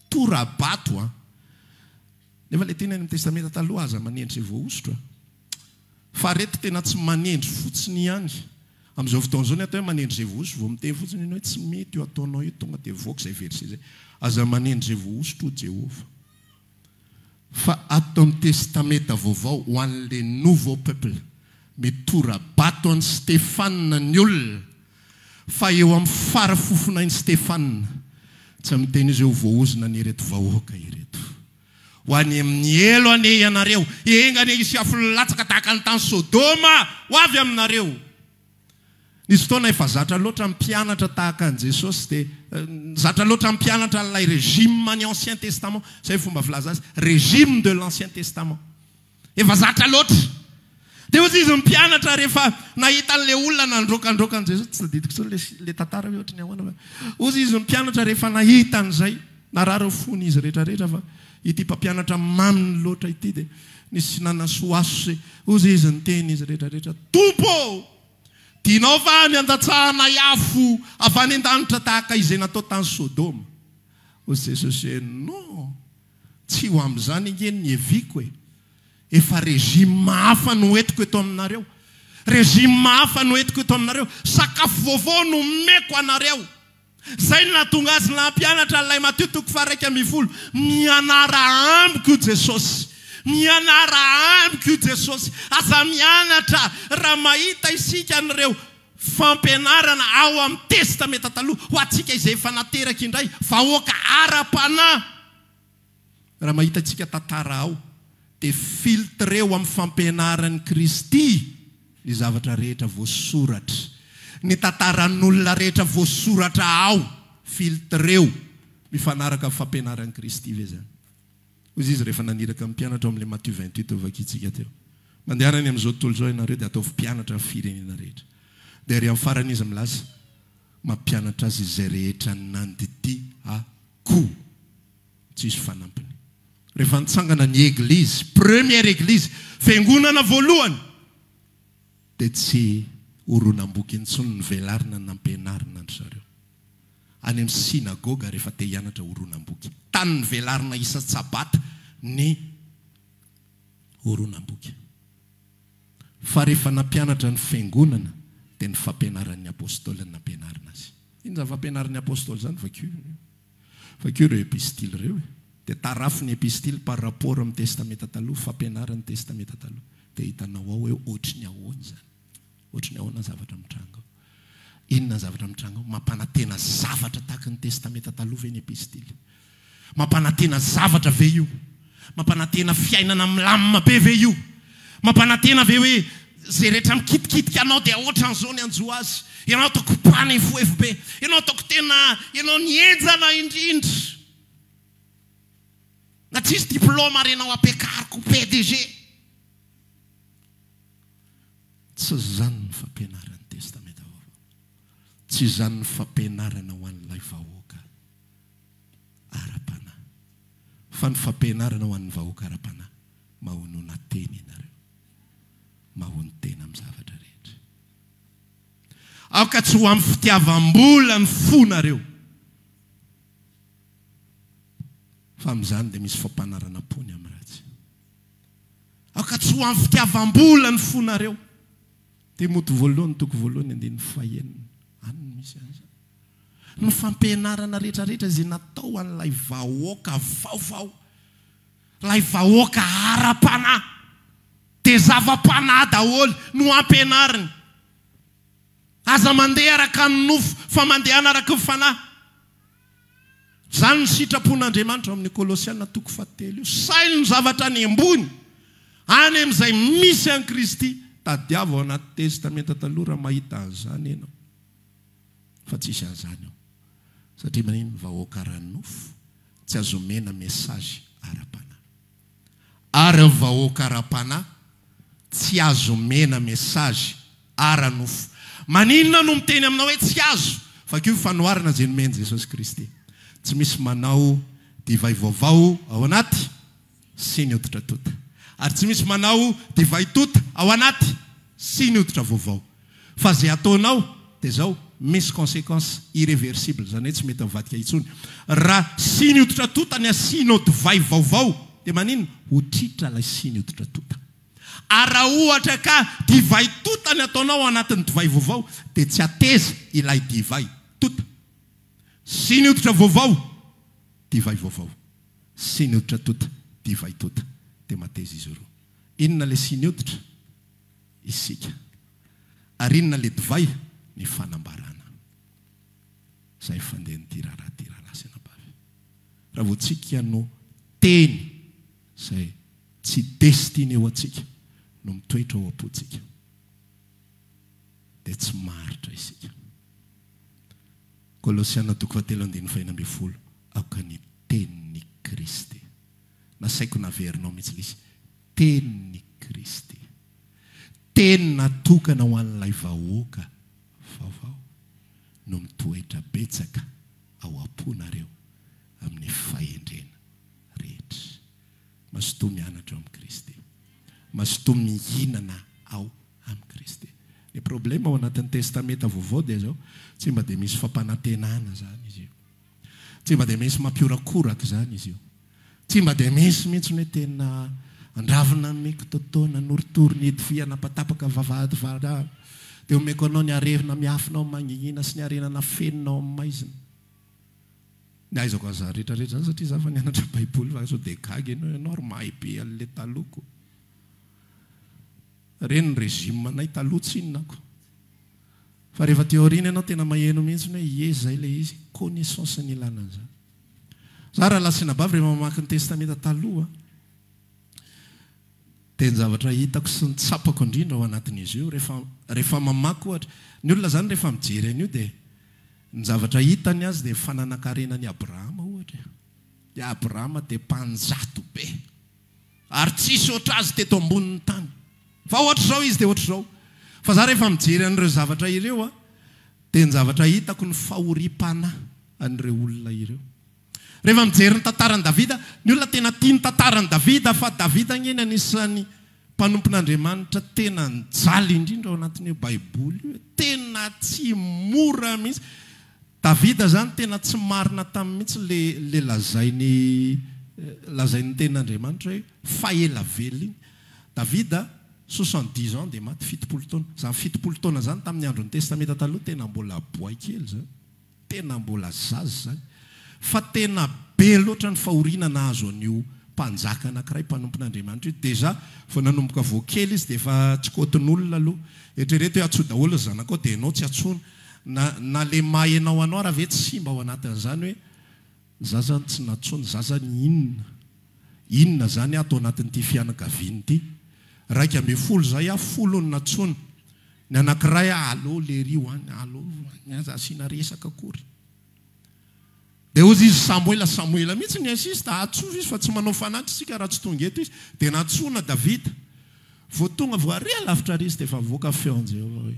Tora-bato an! Nefa ilay teny any amin'ny Testamenta Taloha aza manendry izay voahosotra. Fa reto tena tsy manendry fotsiny ihany. Amin'izao fotoana izao ny atao hoe manendry izay voahosotra vao miteny fotsiny ianao hoe tsy mety io ataonao io tonga dia mivoaka izay verset izay. Aza manendry izay voahosotra hoy Jehovah. Fa ato amin'ny Testamenta Vaovao ho an'ilay nouveau peuple, mitora-bato an'i Stefana ny olona fa eo amin'ny fara fofonain'i Stefana, tsy miteny izy hoe ho voaozona anie ireto vahoaka ireto. Ho any amin'ny helo anie ianareo, enga anie hisy afo latsaka tahaka ny tany Sodoma ho avy aminareo. Nisy fotoana efa zatra loatra mpianatra tahaka an'i Jesosy dia zatra loatra mpianatra an'ilay régime ny Ancien Testament, izay fomba filaza azy, régime de l'Ancien Testament. Efa zatra loatra. Dia hoy izy ny mpianatra rehefa nahita an'ilay olona nandroakandroaka an'i Jesosy, tsy tadidiko intsony ilay ilay tantara hoe ohatry ny ahoana fa hoy izy ny mpianatra rehefa nahita an'izay, narary ny fony izy rehetra rehetra fa ity mpampianatra maminy loatra ity dia nisy nanasohaso sy hoy izy niteny izy rehetra rehetra, Tompo ô! Tianao va ny handatsahanay afo avy any an-danitra tahaka izay natao tany Sodoma? Hoy Jesosy hoe, Non! Tsy ho amin'izany ange ny niaviako e! Efa régime hafa no entiko eto aminareo. Régime hafa no entiko eto aminareo. Sakafo vaovao no omeko anareo. Izay no nahatonga azy nampianatra an'ilay Matio toko faha-11, Mianara amiko io Jesosy. Mianara amiko io Jesosy. Aza mianatra raha mahita isika an'ireo fampianarana ao amin'ny Testamenta Taloha ho antsika izay efa nateraka indray, vahoaka ara-panahy. Raha mahita antsika tantara ao dia filtreo amin'ny fampianaran'i Kristy ny zavatra rehetra voasoratra. Ny tantaran'olona rehetra voasoratra ao, filtreo mifanaraka amin'ny fampianaran'i Kristy ve izany? Hoy izy rehefa naniraka ny mpianatra ao amin'ilay Matio 28 novakintsika teo. Mandehana any amin'izao tontolo izao ianareo dia ataovy mpianatra ny firenena rehetra. Dia ary amin'ny farany izy milaza, mampianatra azy izay rehetra nandidiako. Tsisy fanampiny. Rehefa nitsangana ny Eglizy, première Eglizy, fiangonana voalohany, dia tsy horonam-boky intsony ny velarina nampianarina an-dry zareo. Any amin'ny synagoga rehefa te hianatra horonam-boky. Tany nivelarina isan-tsabata ny horonam-boky. Fa rehefa nampianatra ny fiangonana dia ny fampianaran'ny Apostoly no nampianarina azy. Inona izany fampianaran'ny Apostoly izany? Vakio io. Vakio ireo epistily ireo e. Dia tarafo ny epistily par rapport amin'ny Testamenta Taloha, fampianaran'ny Testamenta Taloha. Dia hitanao ao hoe ohatry ny ahoana izany. Ohatry ny ahoana ny zavatra mitranga ao. Inona ny zavatra mitranga ao? Mampanantena zavatra tahaka ny Testamenta Taloha ve ny epistily? Mampanantena zavatra ve io? Mampanantena fiainana milamina be ve io? Mampanantena ve hoe izay rehetra mikitikitika anao dia ohatran'izao ny hanjo azy? Ianao ataoko mpanefoefo be, ianao ataoko tena, ianao ny henjana indrindra. Na tsisy diplôme ary ianao ampiakariko PDG. Tsy izany ny fampianaran'ny Testamenta Vaovao. Tsy izany ny fampianarana ho an'ilay vahoaka ara-panahy. Fa ny fampianarana ho an'ny vahoaka ara-panahy, mahonona tena ianareo. Mahonon-tena amin'ny zavatra rehetra. Aoka tsy ho amin'ny fitiavam-bola ny fonareo. Fa amin'izany dia misy fampanaranam-po ny amin'ny ratsy. Aoka tsy ho amin'ny fitiavam-bola ny fonareo. Timoty voalohany toko voalohany andininy fahenina. Any no misy an'izany. Ny fampianarana rehetra rehetra izay natao an'ilay vahoaka vaovao, ilay vahoaka ara-panahy, dia zava-panahy daholo no ampianariny. Aza mandeha araka ny nofo fa mandehana araka ny fanahy. Izany ny sitrapon'Andriamanitra ao amin'ny Kolosiana toko fahatelo io. Saino ny zavatra any ambony, any amin'izay misy an'i Kristy. Tadiavo ao anaty Testamenta Taloha raha mahita an'izany ianao. Fa tsisy an'izany ao. Satria maninona? Ny vahoaka ara-nofo tsy azo omena message ara-panahy. Ary ny vahoaka ara-panahy tsy azo omena message ara-nofo. Maninona no miteny aminao hoe tsy azo? Vakio ny fanoharana izay nomen'i Jesosy Kristy. Tsy misy manao divay vaovao ao anaty siny hoditra tonta. Ary tsy misy manao divay tonta ao anaty siny hoditra vaovao. Fa izay ataonao dia izao. Misy consequence irreversible, izany hoe tsy mety mivadika intsony. Raha siny hoditra tota ny asianao divay vaovao dia maninona? Ho tritra ilay siny hoditra tota. Ary raha ohatra ka divay tota ny ataonao ao anatin'ny divay vaovao dia tsy hateza ilay divay tota. Siny hoditra vaovao, divay vaovao. Siny hoditra tota, divay tota. Dia mateza izy roa. Inona ilay siny hoditra? Isika. Ary inona ilay divay? Ny fanambarana. Izay fandehan'ity raharaha ity rahalahy sy anabavy. Raha vao tsika no teny izay tsy destiné ho antsika no mitoetra ao am-pontsika dia tsy maharitra isika. Kolosiana toko fahatelo andininy fahenina ambin'ny folo, Aoka ny tenin'i Kristy. Nasaiko naverinao mihitsy ilay izy. Tenin'i Kristy. Teny natokana ho an'ilay vahoaka vaovao no mitoetra betsaka ao am-ponareo amin'ny fahendrena rehetra. Mazotoa mianatra ao amin'i Kristy. Mazotoa mihinana ao amin'i Kristy. Ny problema ao anatin'ny Testamenta Vaovao dia izao, tsy mba dia misy fampanantenana izany izy io. Tsy mba dia misy mampihorakoraka izany izy io. Tsy mba dia misy mihitsy ny hoe tena andravina amiko Toto, nanorotoro ny hidy hanapatapaka vavahady varahana, dia omeko anao ny harena miafina ao mangingina sy ny harena nafenina ao amin'ny maizina. Ny ahaizako an'izany rehetra rehetra izany satria za efa nianatra baiboly fa sao dia gaga ianao, ianao ary mahay be an'ilay taloha ko. Ireny ny régime nay taloha tsinona ko. Fa rehefa aty aoriana ianao tena maheno mihitsy hoe ie izay ilay izy, connaissance ny ilana an'izany. Za rahalahy sy anabavy rehefa mamaky ny testamenta taloha dia ny zavatra hitako sy ny tsapako indrindra ao anatin'izy io rehefa rehefa mamaky ohatra, ny olona izany rehefa mijery an'io dia ny zavatra hitany azy dia fananan-karenan'i Abrahama ohatra e. I Abrahama dia mpanjato be. Ary tsisy ohatr'azy teto ambonin'ny tany. Fa ohatr'izao izy dia ohatr'izao. Fa za rehefa mijery an'ireo zavatra ireo a, dia ny zavatra hitako ny fahoriam-panahy an'ireo olona ireo. Rehefa mijery ny tantaran'i Davida, ny olona tena tia ny tantaran'i Davida fa Davida anie ny anisan'ny mpanompon'Andriamanitra tena nijaly indrindra ao anatin'io Baiboly io e. Tena tsy mora mihitsy. Davida zany tena tsy marina taminy mihitsy le le lazainy lazain'ny tenin'Andriamanitra hoe fa ela velona iny. Davida soixante-dix ans dia maty, 70 taona. Zany 70 taona zany tamin'ny andron'ny testamenta taloha tena mbola boay kely zany. Tena mbola zaza zany. Fa tena be loatra ny fahoriana nahazo an'io mpanjaka anankiray mpanompon'Andriamanitra io. Déjà vao nanomboka vao kely izy dia efa tsy kaotin'olona aloha. Eritrereto hoe antsoy daholo ny zanakao dia ianao tsy antsoina. Na na le maha enao anao ara ve tsy simba ao anatin'izany hoe za zany tsy nantsoina, za zany inona? Inona zany ato anatin'ity fianakaviana ity? 11 zay aho, folo no nantsoina. Ny anankiray ah allo lery ho any, allo ny aza asiana resaka akory. Dia hozy izy Samoela, Samoela mihitsy ny insiste, atsovy izy fa tsy manao fanatitra isika raha tsy tonga eto izy. Dia nantsoina Davida. Vao tonga vao ary lavitra ary izy dia efa avoaka ny feon'i Jehovah hoe.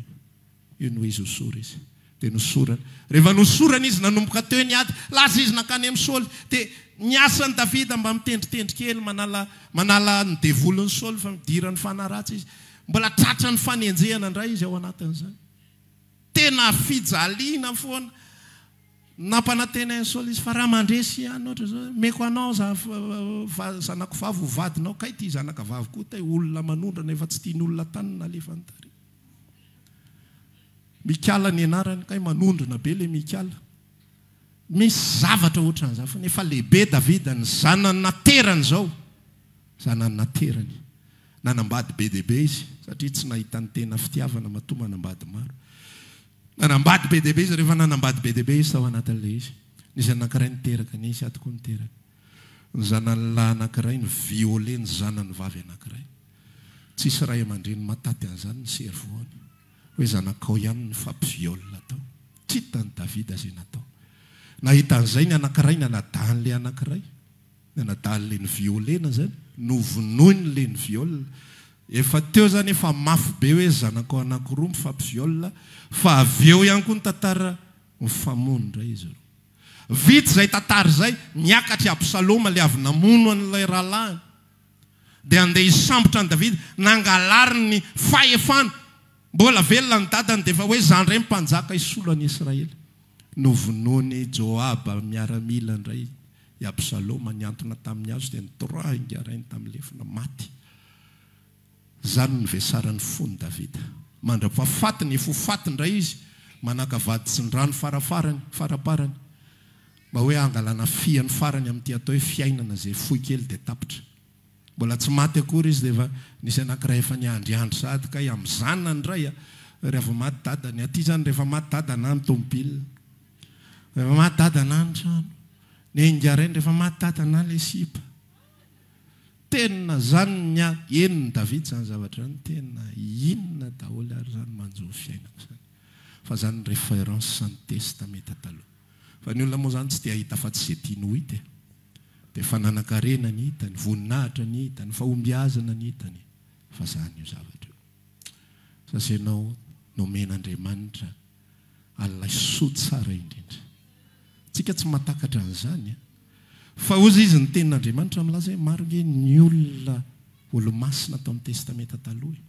Io no izy hosory izy. Dia nosorany. Rehefa nosorana izy, nanomboka teo ny ady. Lasa izy nankany amin'i Saoly. Dia ny asan'i Davida mba mitendritendry kely, manala, manala ny devolin'i Saoly fa nidiran'ny fanahy ratsy izy. Mbola tratran'ny fanenjehana indray izy ao anatin'izany. Tena fijaliana foana. Nampanantenain'i Saoly izy fa raha mandresy ihany ohatra izao, omeko anao za, zanako vavy ho vadinao. Kay ity zanaka vavy koa tay olona manondrana efa tsy tian'olona tany nalefany tary. Mikala ny anarany, kay manondrona be le Mikala. Misy zavatra ohatran'izany foana. Efa lehibe Davida, ny zanany naterany izao, zanany naterany. Nanambady be dia be izy, satria tsy nahita ny tena fitiavana matoa manambady maro. Nanambady be dia be izy, rehefa nanambady be dia be izy tao anatin'ilay izy. Nisy anankiray niteraka, nisy ato koa niteraka. Ny zanany lahy anankiray ni-violer ny zanany vavy anankiray. Tsisy ray aman-dreny mahataty an'izany ny cerveau-ny. Hoe zanakao ihany no nifampi-viol tao. Tsy hitan'i Davida izay natao. Nahita an'izay ny anankiray, ny anadahin'ilay anankiray. Ny anadahin'ilay ni-violer-na izany, novonoiny ilay ni-viol. Efa teo izany efa mafy be hoe zanakao anankiroa mifampi-viol, fa avy eo ihany koa ny tantara mifamono indray izy roa. Vita izay tantara izay, niakatra i Absaloma ilay avy namono an'ilay rahalahiny. Dia handeha hisambotra an'i Davida, nangalariny ny fahefana. Mbola velona ny dadany dia efa hoe za ndray mpanjaka hisolo an'i Israely. Novonoin'i Joaba miaramila indray i Absaloma, nihantona tamin'ny hazo dia notorahin'ingahy rainy tamin'ny lefona, maty. Izany no nivesaran'ny fon'i Davida. Mandra-pahafatiny, efa ho faty indray izy, manaka vaditsindrano farafarany, faraparany, mba hoe hangalana fihany farany amin'ity atao hoe fiainana izay fohy kely dia tapitra. Mbola tsy maty akory izy dia efa nisy anankiray efa niandriandry sahady kay amin'ny zanany indray a! Rehefa maty dadany, aty izany rehefa maty dada na ny tomobile, rehefa maty dada na ny trano, ny ainga rainy rehefa maty dada na ilay sipa. Tena zany ny ahy, henon'i David zany zavatra zany, tena inona daholo ary zany manjo ny fiainako zany. Fa zany référence ny testamenta taloha. Fa ny olona moa zany tsy te hahita afa-tsy ze tiany ho hita e. Dia fananan-karena ny hitany, voninahitra ny hitany, fahombiazana ny hitany. Fa zany io zavatra io. Sasa ianao nomen'Andriamanitra an'ilay soa tsara indrindra. Tsika tsy mahatakatra an'izany an. Fa hozy izy ny tenin'Andriamanitra milaza hoe maro nge ny olona olomasina tao amin'ny testamenta taloha e.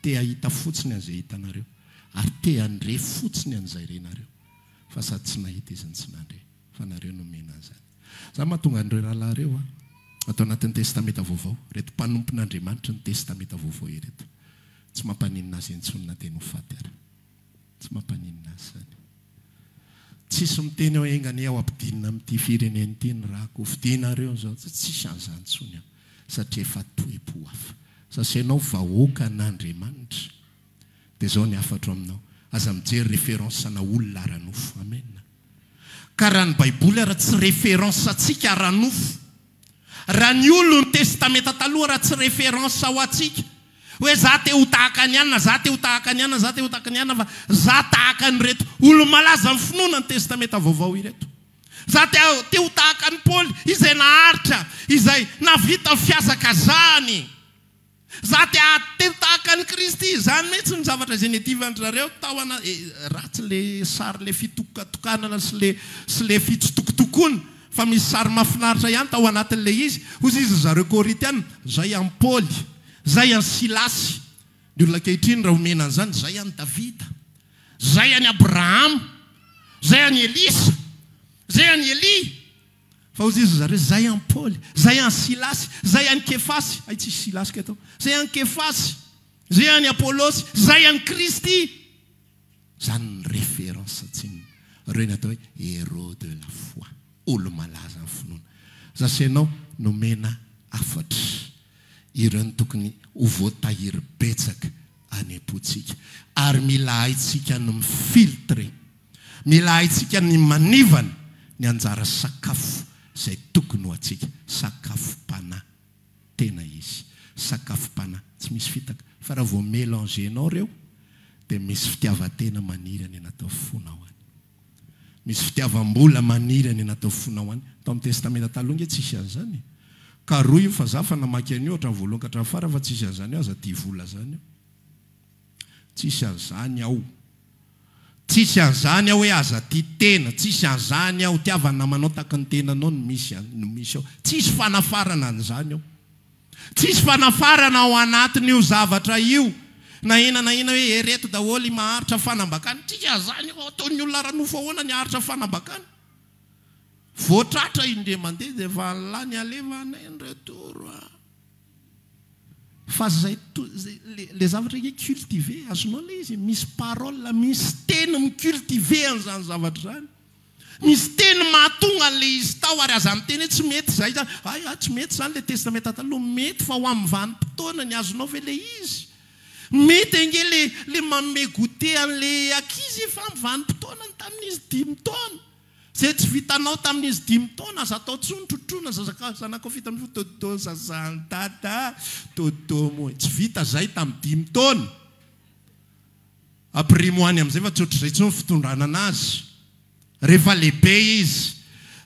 Te hahita fotsiny an'izay hitanareo ary te handre fotsiny an'izay renareo. Fa sady tsy nahita izy no tsy nandre. Fa nareo nomena an'izany. Izany mahatonga an'ireo rahalahy ireo an, ato anatin'ny testamenta vaovao, ireto mpanompon'Andriamanitry ny testamenta vaovao ireto. Tsy mampaninona azy intsony na dia ny ho faty ara. Tsy mampaninona azy izany. Tsisy miteny hoe enga anie aho ampidinina amin'ity firenena ity ny rako, hofidianareo izao. Tsisy an'izany intsony ao satria efa toe-po hafa. Sasenao vahoaka an'Andriamanitra. Dia izao ny hafatro aminao, aza mijery référence ana olona ara-nofo. Amen. Ka raha ny baiboly ara tsy référence antsika ara-nofo. Raha ny olon'ny testamenta taloha raha tsy référence ho antsika. Hoe za te ho tahaka an'i anona, za te ho tahaka an'i anona, za te ho tahaka an'i anona fa za tahaka an'ireto olo-malaza amin'ny finoana ny testamenta vaovao ireto. Za te te ho tahaka an'i Paoly izay naharitra, izay nahavita ny fihazakazahany. Za te te ho tahaka an'i Kristy. Izany mihitsy ny zavatra izay niadivan-dry zareo tao ana, ratsy le sary le fitokatokanana sy le sy le fitsitokotokoana fa misy sary mahafinaritra ihany tao anatin'ilay izy. Hoy izy ry zareo Korintiana, zay an'i Paoly, zay an'i Silasy. Ny olona ankehitriny raha omena an'izany, zay an'i Davida, zay an'i Abrahama, zay an'i Elisa, zay an'i Elia. Fa hoy izy ry zareo, zay an'i Paoly, zay an'i Silasy, zay an'i Kefasy, hay tsisy Silasy kay tao, zay an'i Kefasy, zay an'i Apolosy, zay an'i Kristy. Zany ny référence tsinona. Ireo ny atao hoe héros de la foi, olo-malaza amin'ny finoana. Za sy ianao nomena hafatra. Ireo no tokony ho voatahiry betsaka any am-pontsika. Ary mila haintsika ny mi-filtrer. Mila haintsika ny manivana ny anjara sakafo izay tokony ho antsika. Sakafom-panahy tena izy. Sakafom-panahy tsy misy fitaka. Fa raha vao mélanger-nao ireo dia misy fitiavan-tena maniry any anatin'ny fonao any. Misy fitiavam-bola maniry any anatin'ny fonao any. Tao amin'ny Testamenta Taloha ange tsisy an'izany e. Karohy io fa za fa namaky an'io hatramin'ny voalohany ka hatramin'ny farany fa tsisy an'izany ao, aza tia vola zany ao. Tsisy an'izany ao. Tsisy an'izany ao hoe aza tia tena, tsisy an'izany ao, tiava ny namanao tahaka ny tenanao no misy no misy ao. Tsisy fanafarana an'izany ao. Tsisy fanafarana ao anatin'io zavatra io. Na inona na inona hoe ereto daholo i maharitra fanambakana, tsisy an'izany ao. Ataon'ny olona ara-nofo ahoana ny haharitra fanambakana? Vao tratra indray mandeha dia efa lany alefa any en retour a. Fa zay le zavatra ange cultiver, azonao le izy e, misy parole, misy teny mi-cultiver an'izany zavatra izany. Misy teny mahatonga an'le izy tao ary aza miteny hoe tsy mety izay izany, hay hay tsy mety izany le testamenta taloha, mety fa ho amin'ny vanim-potoanany, azonao ve le izy? Mety ange le le manome goûter an'le ankizy efa amin'ny vanim-potoanany tamin'izy dimy taona. Izay tsy vitanao tamin'izy dimy taona aza atao intsony, trotroina zaza zanakao 17 dodo zazan'i dada dodo moa tsy vita izay tamin'ny dimy taona. Ampirimo any amin'izay fa tsy ohatr'izay intsony ny fitondrana anazy. Rehefa lehibe izy,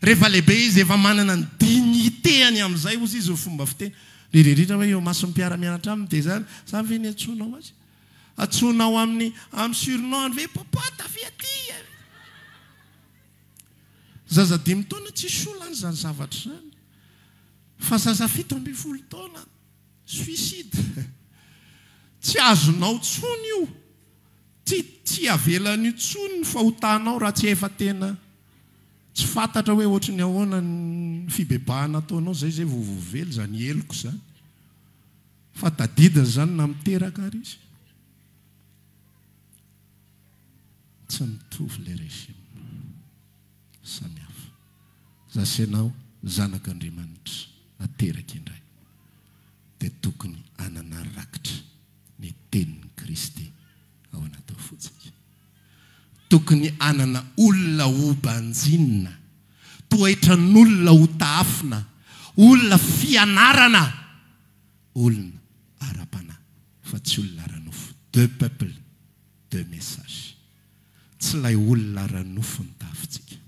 rehefa lehibe izy efa manana ny dignité-ny amin'izay hozy izy ny fomba fiteny. Indrindra indrindra hoe eo imason'ny mpiara-mianatra aminy dia izany, izany ve ny antsoinao azy? Antsoinao amin'ny amin'ny surnom-ny ve papa tavia aty e? Zaza dimy taona tsisy olana izany zavatra izany. Fa zaza 17 taona, suicide. Tsy azonao intsony io. Tsy tsy avelany intsony ny fahotanao raha tsy efa tena tsy fantatra hoe ohatry ny ahoana ny fibebahana ataonao zay zay vao voavela izany heloka izany. Fa tadidiny izany na miteraka ary izy. Tsy mitovy ilay régime. Samy hafa. Za sy ianao zanak'Andriamanitra nateraka indray dia tokony hanana rakitra ny tenin'i Kristy ao anatin'ny fontsika. Tokony hanana olona ho banjinina, toetran'olona ho tahafina, olona fianarana, olona ara-panahy fa tsy olona ara-nofo. Deux peuples, deux messages. Tsy ilay olona ara-nofo no tahafintsika.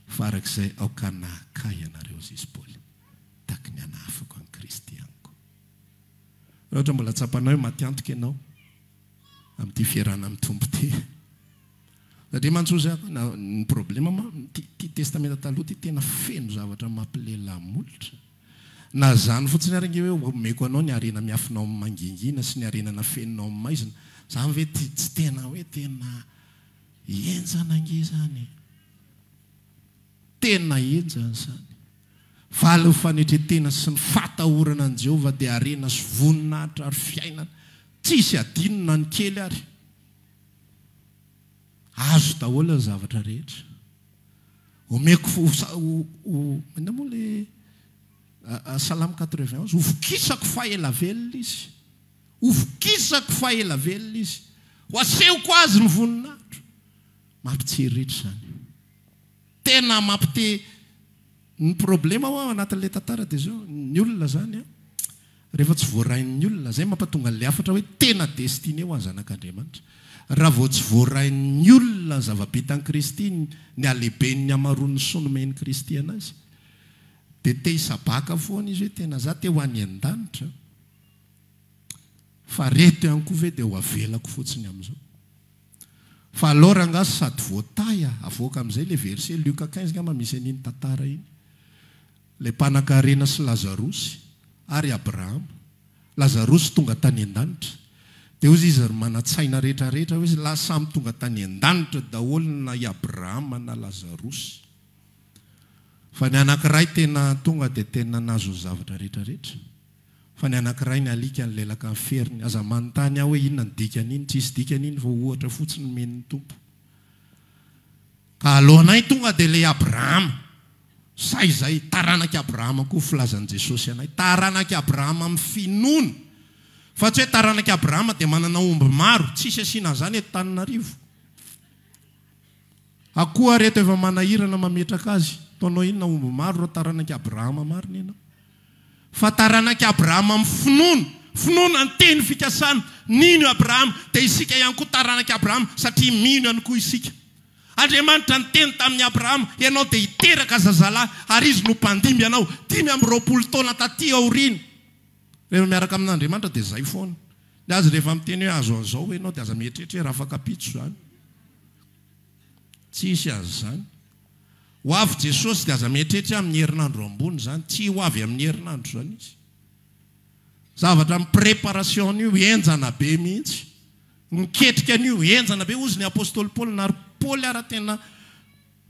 Fa araka izay aoka hanahaka ahy ianareo, hoy izy Paoly, tahaky ny hanahafako an'i Kristy amiko. Raha ohatra mbola tsapanao hoe maty antoka ianao amin'ity fiarahana amin'ny Tompo ity. Satria mantsy hozy aho, na ny problema ma, ity testamenta taloha ity tena feno zavatra mampilelahy molotra. Na izany fotsiny ary ange hoe omeko anao ny harena miafina ao amin'ny mangingina sy ny harena nafenina ao amin'ny maizina, izany ve ty tsy tena hoe tena henjana ange izany e! Tena henjana izany. Valin'ny fanetren-tena sy ny fahatahorana an'i Jehovah dia harena sy voninahitra ary fiainana. Tsisy adino na ny kely ary. Azo daholo ny zavatra rehetra. Omeko ho, ho, inona moa ilay Salamo 91, Hovokisako fa ela velona izy. Hovokisako fa ela velona izy. Ho asehoko azy ny voninahitro. Mampitsiriritra izany. Tena mampite ny problema hoa ao anatin'ilay tantara dia izao, ny olona izany an, rehefa tsy voarain'ny olona, izay mampatonga an'ilay hafatra hoe tena destiné ho an'ny zanak'Andriamanitra. Raha vao tsy voarain'ny olona ny zava-bitan'i Kristy, ny halehiben'ny hamaroan'ny soa nomen'i Kristy an'azy, dia te hisabaka foana izy hoe tena za te ho any an-danitra, fa reto ihany koa ve dia ho avelako fotsiny amin'izao. Fa alou rangaha sady voatahy a! Avoaka amin'izay ilay verset, Luc 15 ngamba misy an'iny tantara iny. Ilay mpanankarena sy Lazarosy ary Abrahama. Lazarosy tonga tany an-danitra. Dia hozy izy ry manan-tsaina rehetra rehetra hozy lahy samy tonga tany an-danitra daholo na i Abrahama na Lazarosy. Fa ny anankiray tena tonga dia tena nahazo ny zavatra rehetra rehetra. Fa ny anankiray ny alika nilelaka ny feriny. Aza manontany ahy hoe inona ny dikan'iny, tsisy dikany iny fa ohatra fotsiny nomen'ny Tompo. Ka alohanay tonga dia ilay Abrahama. Zay izay, taranak'i Abrahama koa filazan'i Jesosy anay. Taranak'i Abrahama amin'ny finoana. Fa tsy hoe taranak'i Abrahama dia manana omby maro, tsisy asiana an'izany eto Tananarivo. Akoho ary eto efa manahirana mametraka azy. Ataonao inona omby maro raha taranak'i Abrahama marina ianao? Fa taranak'i Abrahama amin'ny finoana, finoana ny teny fikasana, nino i Abrahama, dia isika ihany koa taranak'i Abrahama, satria mino ihany koa isika. Andriamanitra niteny tamin'i Abrahama, ianao dia hiteraka zazalahy, ary izy no mpandimby anao, 25 taona taty aoriana. Rehefa miaraka amin'Andriamanitra dia izay foana. Ny azy rehefa miteny hoe azo an'izao ianao dia aza mieritreritra hoe rafakapitso izany. Tsy hisy an'izany. Ho avy Jesosy dia aza mieritreritra hoe amin'ny herinandro ambony izany. Tsy ho avy amin'ny herinandro izany Izy. Zavatra ny préparation an'io henjana be mihitsy. Miketrika an'io henjana be hozy ny apostoly Paoly na ry Paoly ara tena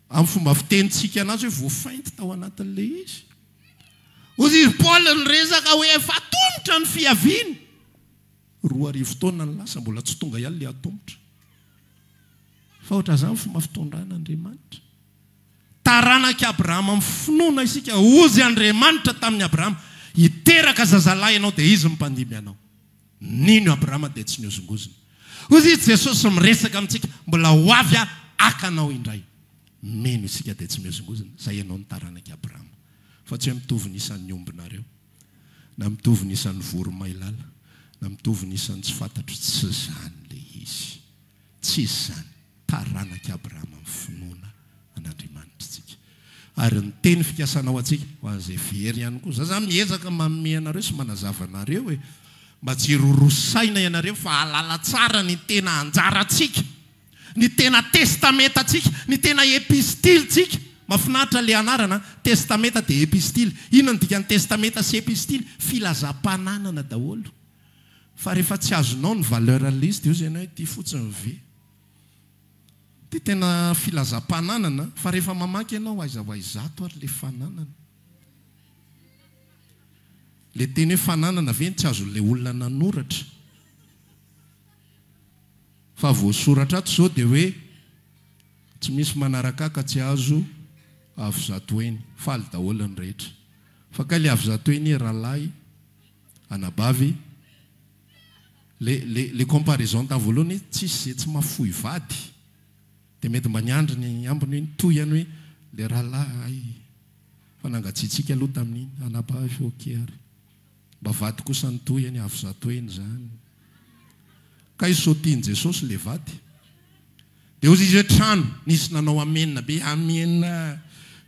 amin'ny fomba fitenintsika anazy hoe voafainty tao anatin'ilay izy. Hozy izy Paoly niresaka hoe efa atomotra ny fiaviany. 2000 taona ny lasa mbola tsy tonga ihany ilay atomotra. Fa ohatran'izany ny fomba fitondran'Andriamanitra. Taranak'i Abrahama amin'ny finoana isika. Hozy Andriamanitra tamin'i Abrahama, Hiteraka zazalahy ianao dia izy no mpandimby anao. Nino i Abrahama dia tsy nihozongozona. Hozy izy Jesosy miresaka amintsika, Mbola ho avy aho haka anao indray. Mino isika dia tsy mihozongozona, izay ianao no taranak'i Abrahama. Fa tsy hoe mitovy ny isan'ny ombinareo, na mitovy ny isan'ny voromailala, na mitovy ny isan'ny tsy fantatro, tsy izany ilay izy. Tsy izany. Taranak'i Abrahama amin'ny finoana an'Andriamanitra isika. Ary ny teny fikasana ho antsika, ho an'izay very ihany koa. Za zany miezaka manome anareo sy manazava anareo e. Mba tsy hiroroa saina ianareo fa hahalala tsara ny tena anjarantsika, ny tena testamentantsika, ny tena epistilintsika. Mahafinaritra ilay anarana an! Testamenta dia epistily. Inona no dikan'ny testamenta sy epistily? Filazam-pananana daholo. Fa rehefa tsy azonao ny valeur an'ilay izy dia hozy ianao hoe ity fotsiny ve? Ity tena filazam-pananana fa rehefa mamaky ianao aiza ho aiza ato ary ilay fananana? Ilay teny hoe fananana ve no tsy azon'ilay olona nanoratra? Fa voasoratra ato izao dia hoe tsy misy manaraka ahy ka tsy azo avo zatoeny. Faly daholo ny rehetra. Fa kay ilay avo zatoeny rahalahy, anabavy, le le le comparaison tamin'ny voalohany hoe tsisy izay tsy mahafoy vady. Dia mety mba niandry ny ambiny hoe nitohy ihany hoe ilay rahalahy hay fa nangatsiatsiaka aloha tamin'iny, anabavy ok ary. Mba vady kosa ny tohiny avo zatohiny zany. Kay sao tian'i Jesosy le vady. De hozy izy hoe trano, nisy nanao amen be, amen.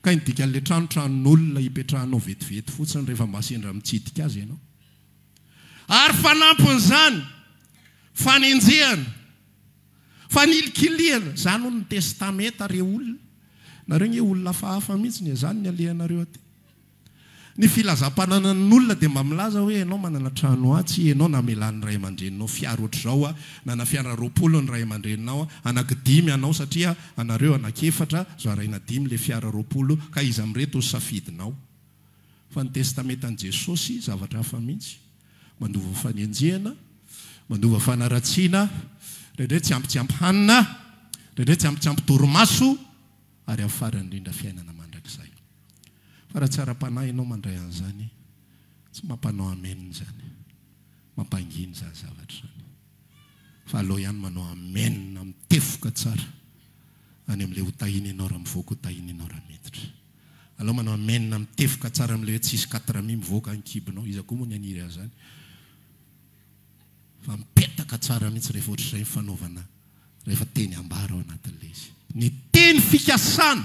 Kay ny dikan'le trano, tranon'olona ipetrahanao vetivety fotsiny rehefa mba sendra mitsidika azy ianao. Ary fanampin'izany, fanenjehana, fanilikilihana, zany hono ny testamenta re olona. Nareo nge olona hafahafa mihitsy ny e, zany ny alehanareo aty. Ny filazam-pananan'olona dia mba milaza hoe ianao manana trano atsy, ianao namelan'ny ray aman-dreninao fiara ohatr'izao, nana fiara 20 ny ray aman-dreninao, anaky dimy anao satria anareo anaky efatra, zaraina dimy ilay fiara 20, ka iza amin'ireto no safidinao? Fa ny testamentan'i Jesosy zavatra hafa mihitsy. Mandova fanenjehana, mandova fanaratsiana, indraindray tsy ampy tsy ampy hanina, indraindray tsy ampy tsy ampy torimaso, ary amin'ny farany indrindra fiainana mandrakizay. Fa raha tsy ara-panahy ianao mandray an'izany, tsy mampanao amen izany. Mampangina izany zavatra izany. Fa aleo ihany manao amen mitefoka tsara any amin'ilay ho tahiana ianao raha mivoaka, ho tahiana ianao raha miditra. Aleo manao amen mitefoka tsara amin'ilay hoe tsisy quatre mille mivoaka ny kibonao. Iza koa moa ny haniry an'izany? Fa mipetaka tsara mihitsy rehefa ohatr'izay ny fanaovana rehefa teny ambara ao anatin'ilay izy. Ny teny fikasana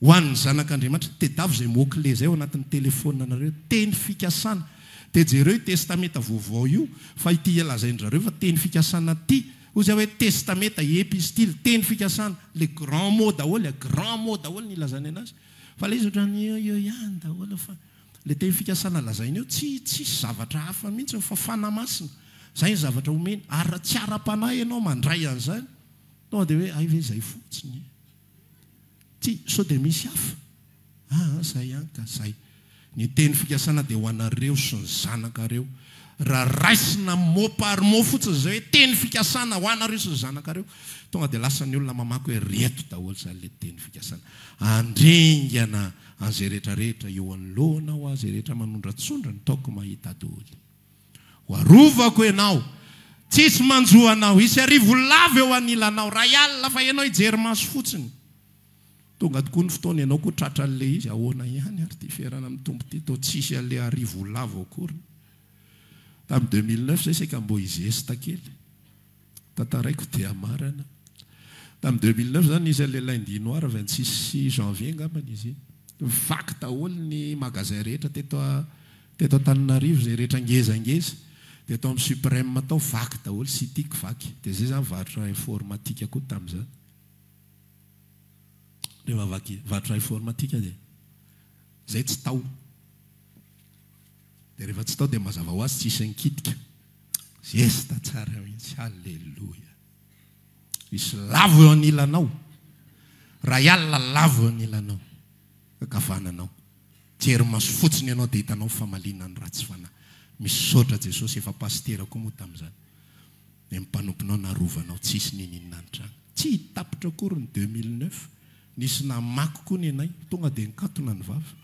ho an'ny zanak'Andriamanitra. Tedavo izay mot clé izay ao anatin'ny telephone nareo, teny fikasana. Dia jereo io testamenta vaovao io fa ity lazain-dry zareo fa teny fikasana ity. Hoy izy hoe testamenta, epistily, teny fikasana. Le grand mot daholo e, grand mot daholo ny ilazany anazy. Fa ilay izy ohatran'ny eo eo ihany daholo fa ilay teny fikasana lazainy eo tsy tsisy zavatra hafa mihitsy fa fanahy masina. Izay ny zavatra omeny. Ary raha tsy ara-panahy ianao mandray an'izany, tonga dia hoe hay ve izay fotsiny e. Ty sao dia misy hafa? Aa zay ihany ka zay. Ny teny fikasana dia ho anareo sy ny zanakareo. Raha raisina mot par mot fotsiny izay hoe teny fikasana ho anareo sy ny zanakareo, tonga dia lasa ny olona mamaky hoe reto daholo izany ilay teny fikasana. Handringana an'izay rehetra rehetra eo anoloanao aho, izay rehetra manondratsondra ny taoko mahita daholo. Ho arovako ianao, tsisy manjo anao, hisy arivo lava eo anilanao, ray alina fa ianao hijery maso fotsiny. Tonga tokoa ny fotoana ianao koa tratran'ilay izy, ahoana ihany ary ity fiarahana amin'ny Tompo ity, toa tsisy an'ilay arivo lava akory. Tamin'ny 2009 izay saika mbô hizesta kely. Tantaraiko dia marina. Tamin'ny 2009 izany nisy an'ilay lundi noir 26 janvier angambany izy iny. Vaky daholo ny magasin rehetra teto teto Antananarivo izay rehetra ngezangeza. Dia tao amin'ny Suprême tao vaky daholo, Citic vaky. Dia izay izany varotra informatique koa tamin'izany. Rehefa vaky varotra informatique dia izay tsy tao. Dia rehefa tsy tao dia mazava ho azy tsisy nikitika. Zesta tsara mihitsy. Alléluia. Hisy lavo eo anilanao. Ray alina lavo eo anilanao. Ankavananao. Jery maso fotsiny ianao dia hitanao ny famaliana ny ratsy fanahy. Misaotra Jesosy efa pasitera koa moa tamin'izany. Ny mpanomponao narovanao tsisy ninininona nitranga. Tsy tapitra akory ny 2009. Nisy namaky koa ny anay. Tonga dia nikatona ny vava.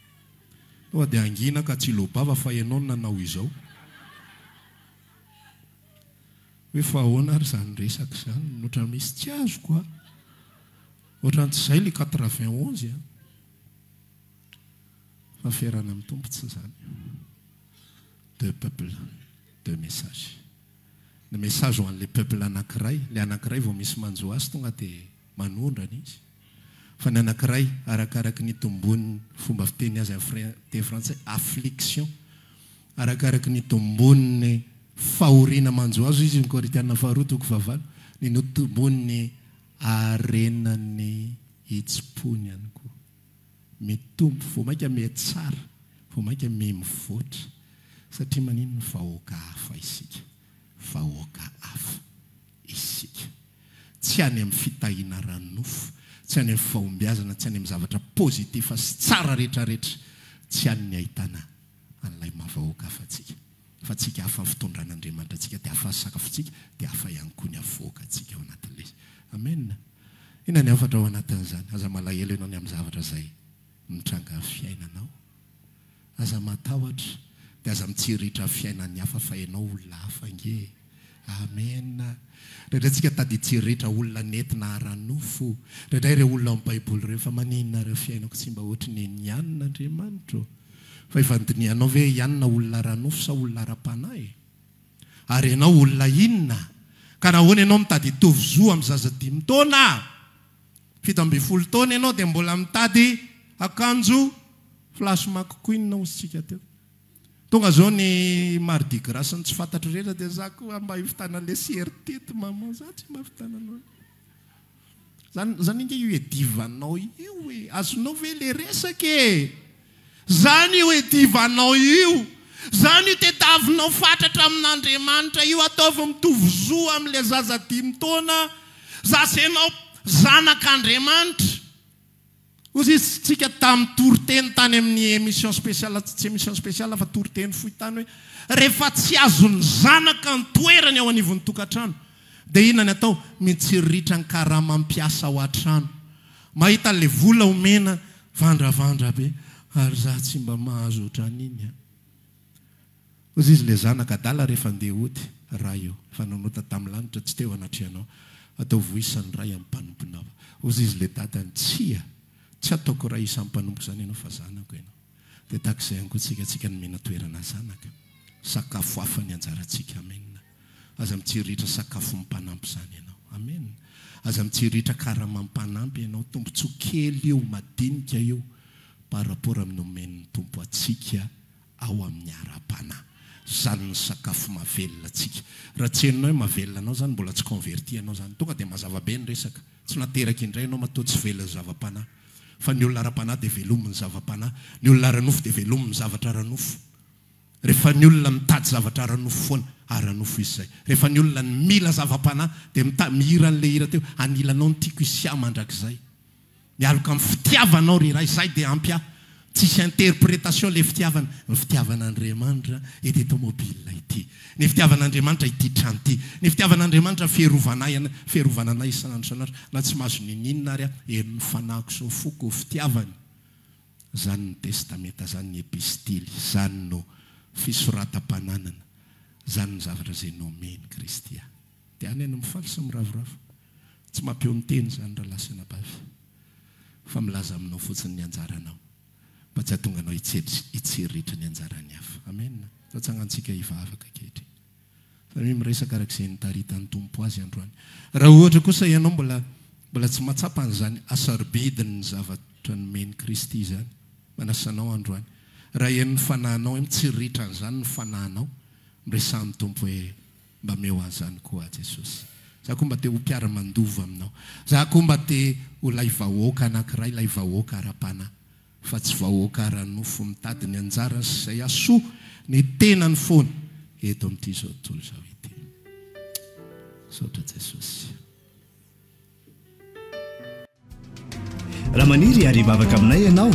Tonga dia hangina ka tsy hiloa-bava fa ianao no nanao izao. Hoe fa ahoana ary izany resaka izany? Ohatran'ny misy tsy azoko a! Ohatran'ny tsy izay ilay 91 a! Fa fiarahana amin'ny Tompo tsy izany. Deux peuples, deux messages. Ny message ho an'ilay peuple anankiray, ilay anankiray vao misy manjo azy tonga dia manondrana izy. Fa ny anankiray, arakaraky ny itombon'ny fomba fiteny azy amin'ny teny frantsay, affliction, arakaraky ny itombon'ny fahoriana manjo azy, hoy izy ny Korintiana faharoa toko fahavalo, ny nitombon'ny harenan'ny hitsim-pony ihany koa. Mitombo, vao mainka mihatsara, vao mainka mihamivoatra, satria maninona? Vahoaka hafa isika. vahoaka hafa isika. Tsy any amin'ny fitahiana ara-nofo, tsy any amin'ny fahombiazana, tsy any amin'ny zavatra positif sy tsara rehetrarehetra, tsy any ny ahitana an'ilay maha vahoaka hafa antsika. Fa tsika hafa ny fitondran'Andriamanitra antsika, dia hafa ny sakafontsika, dia hafa ihany koa ny avoakantsika ao anatin'ilay izy. Amen. Inona ny hafatra ao anatin'izany? Aza malahelo ianao ny amin'ny zavatra izay mitranga amin'ny fiainanao. Aza matahotra, dia aza mitsiriritra ny fiainan'ny hafa fa ianao olona hafa ange e. Amen. Indraindray tsika tady hitsiriritra olona nentina ara-nofo. Indraindray ireo olona ao amin'ny baiboly ireo fa maninona ireo fiainako tsy mba ohatry ny an'i Anna Andriamanitro ô. Fa efa nodinihanao ve i Anna olona ara-nofo sa olona ara-panahy e? Ary ianao olona inona? Ka nahoana ianao mitady hitovy zo amin'ny zaza dimy taona? 17 taona ianao dia mbola mitady akanjo flash McQueen hozy tsika teo. Tonga zao ny mardi gras sy ny tsy fantatro rehetra dia za koa mba hivitana le sertety maman za tsy mba vitana anao. Zany zany ange io iadivanao io e! Azonao ve le resaka e? Zany io iadivanao io! Zany io tediavinao fatratra amin'Andriamanitra io, ataovy mitovy zo amin'ilay zaza dimy taona, za sy enao zanak'Andriamanitra. Hozy izy tsika tamin'ny toriteny tany amin'ny émission spéciale, tsy émission spéciale fa toriteny fohy tany hoe rehefa tsy azon'ny zanaka ny toerany ao anivon'ny tokantrano dia inona ny atao? Mitsiriritra ny karama mpiasa ao an-trano. Mahita an'ilay vola omena vandravandra be ary za tsy mba mahazo ohatran'iny an. Hozy izy, Ilay zanaka adala rehefa andeha hody, Ray ô, efa nanota tamin'ny lanitra, tsy teo anatrehanao, ataovy ho isan'ny ray amin'ny mpanomponao. Hozy izy, Ilay dadany, Tsia, tsy hataoko ray isan'ny mpanompo izany ianao, fa zanako ianao. Dia tahaka izay ihany koa tsika, tsika nomena toerana zanaka. Sakafo hafa ny anjarantsika. Amena. Aza mitsiriritra sakafon'ny mpanampy izany ianao. Amena. Aza mitsiriritra karamam mpanampy ianao. Tombontsoa kely io, madinika io, par rapport amin'ny omen'ny Tompo antsika. ao amin'ny ara-panahy. Zany ny sakafo mahavelona antsika. Raha tsy henonao hoe mahavelona anao zany, mbola tsy converti ianao zany. Tonga dia mazava be ny resaka. Tsy nateraka indray ianao matoa tsy velon'ny zava-panahy. Fa ny olona ara-panahy dia velomin'ny zava-panahy. Ny olona ara-nofo dia velomin'ny zavatra ara-nofo. Rehefa ny olona mitady zavatra ara-nofo foana, ara-nofo izy izay. Rehefa ny olona mila zava-panahy dia mita-, mihira an'ilay hira teo, anilanao ny tiako hisia mandrakizay. Mialoka amin'ny fitiavanao ry Ray, zay dia ampy ahy. Tsisy interpretation le fitiavana. Ny fitiavan'Andriamanitra ity tomobile ity. Ny fitiavan'Andriamanitra ity trano ity. Ny fitiavan'Andriamanitra fiarovana ahy, fiarovana anay isan'andro isan'andro. Na tsy mahazo ninininona ary aho, herin'ny fanahiko sy ny foko ny fitiavany. Zany ny testamenta, zany ny epistily, zany no fisoratam-pananana, zany ny zavatra izay nomen'i Kristy ahy. Dia any no mifaly sy miravoravo. Tsy mampieo ny teny izany rahalahy sy anabavy fa milaza aminao fotsiny ny anjaranao mba tsy hahatonga anao hitsiriritra ny anjaran'ny hafa. Amen. Atsangantsika hivavaka ankehitriny. Samia miresaka araka izay nitaritan'ny Tompo azy androany. Raha ohatra kosa ianao mbola mbola tsy mahatsapa an'izany hasarobidin'ny zavatra nomen'i Kristy izany, manasa anao androany. Raha henon'ny fanahinao hoe mitsiriritra an'izany ny fanahinao, miresaha amin'ny Tompo hoe, Mba meo ahy zany koa Jesosy. Za koa mba te ho mpiara-mandova aminao. Za koa mba te ho ilay vahoaka anankiray, ilay vahoaka ara-panahy, fa tsy vahoaka ara-nofo mitady ny anjarany sy izay hahasoa ny tenany foana eto amin'ity izao tontolo izao ity. Misaotra Jesosy. Raha maniry ary hivavaka aminay ianao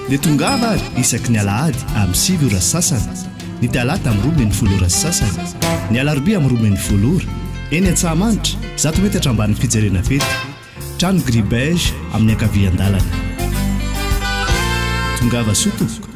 dia tongava ary isaky ny alahady amin'ny 9 ora sasany, ny talata amin'ny 12 ora sasany, ny alarobia amin'ny 12 ora, eny Antsahamanitra, zato metatra ambanin'ny fijerena fety, trano gris beige amin'ny ankavian-dalana. Tongava soa tompoko.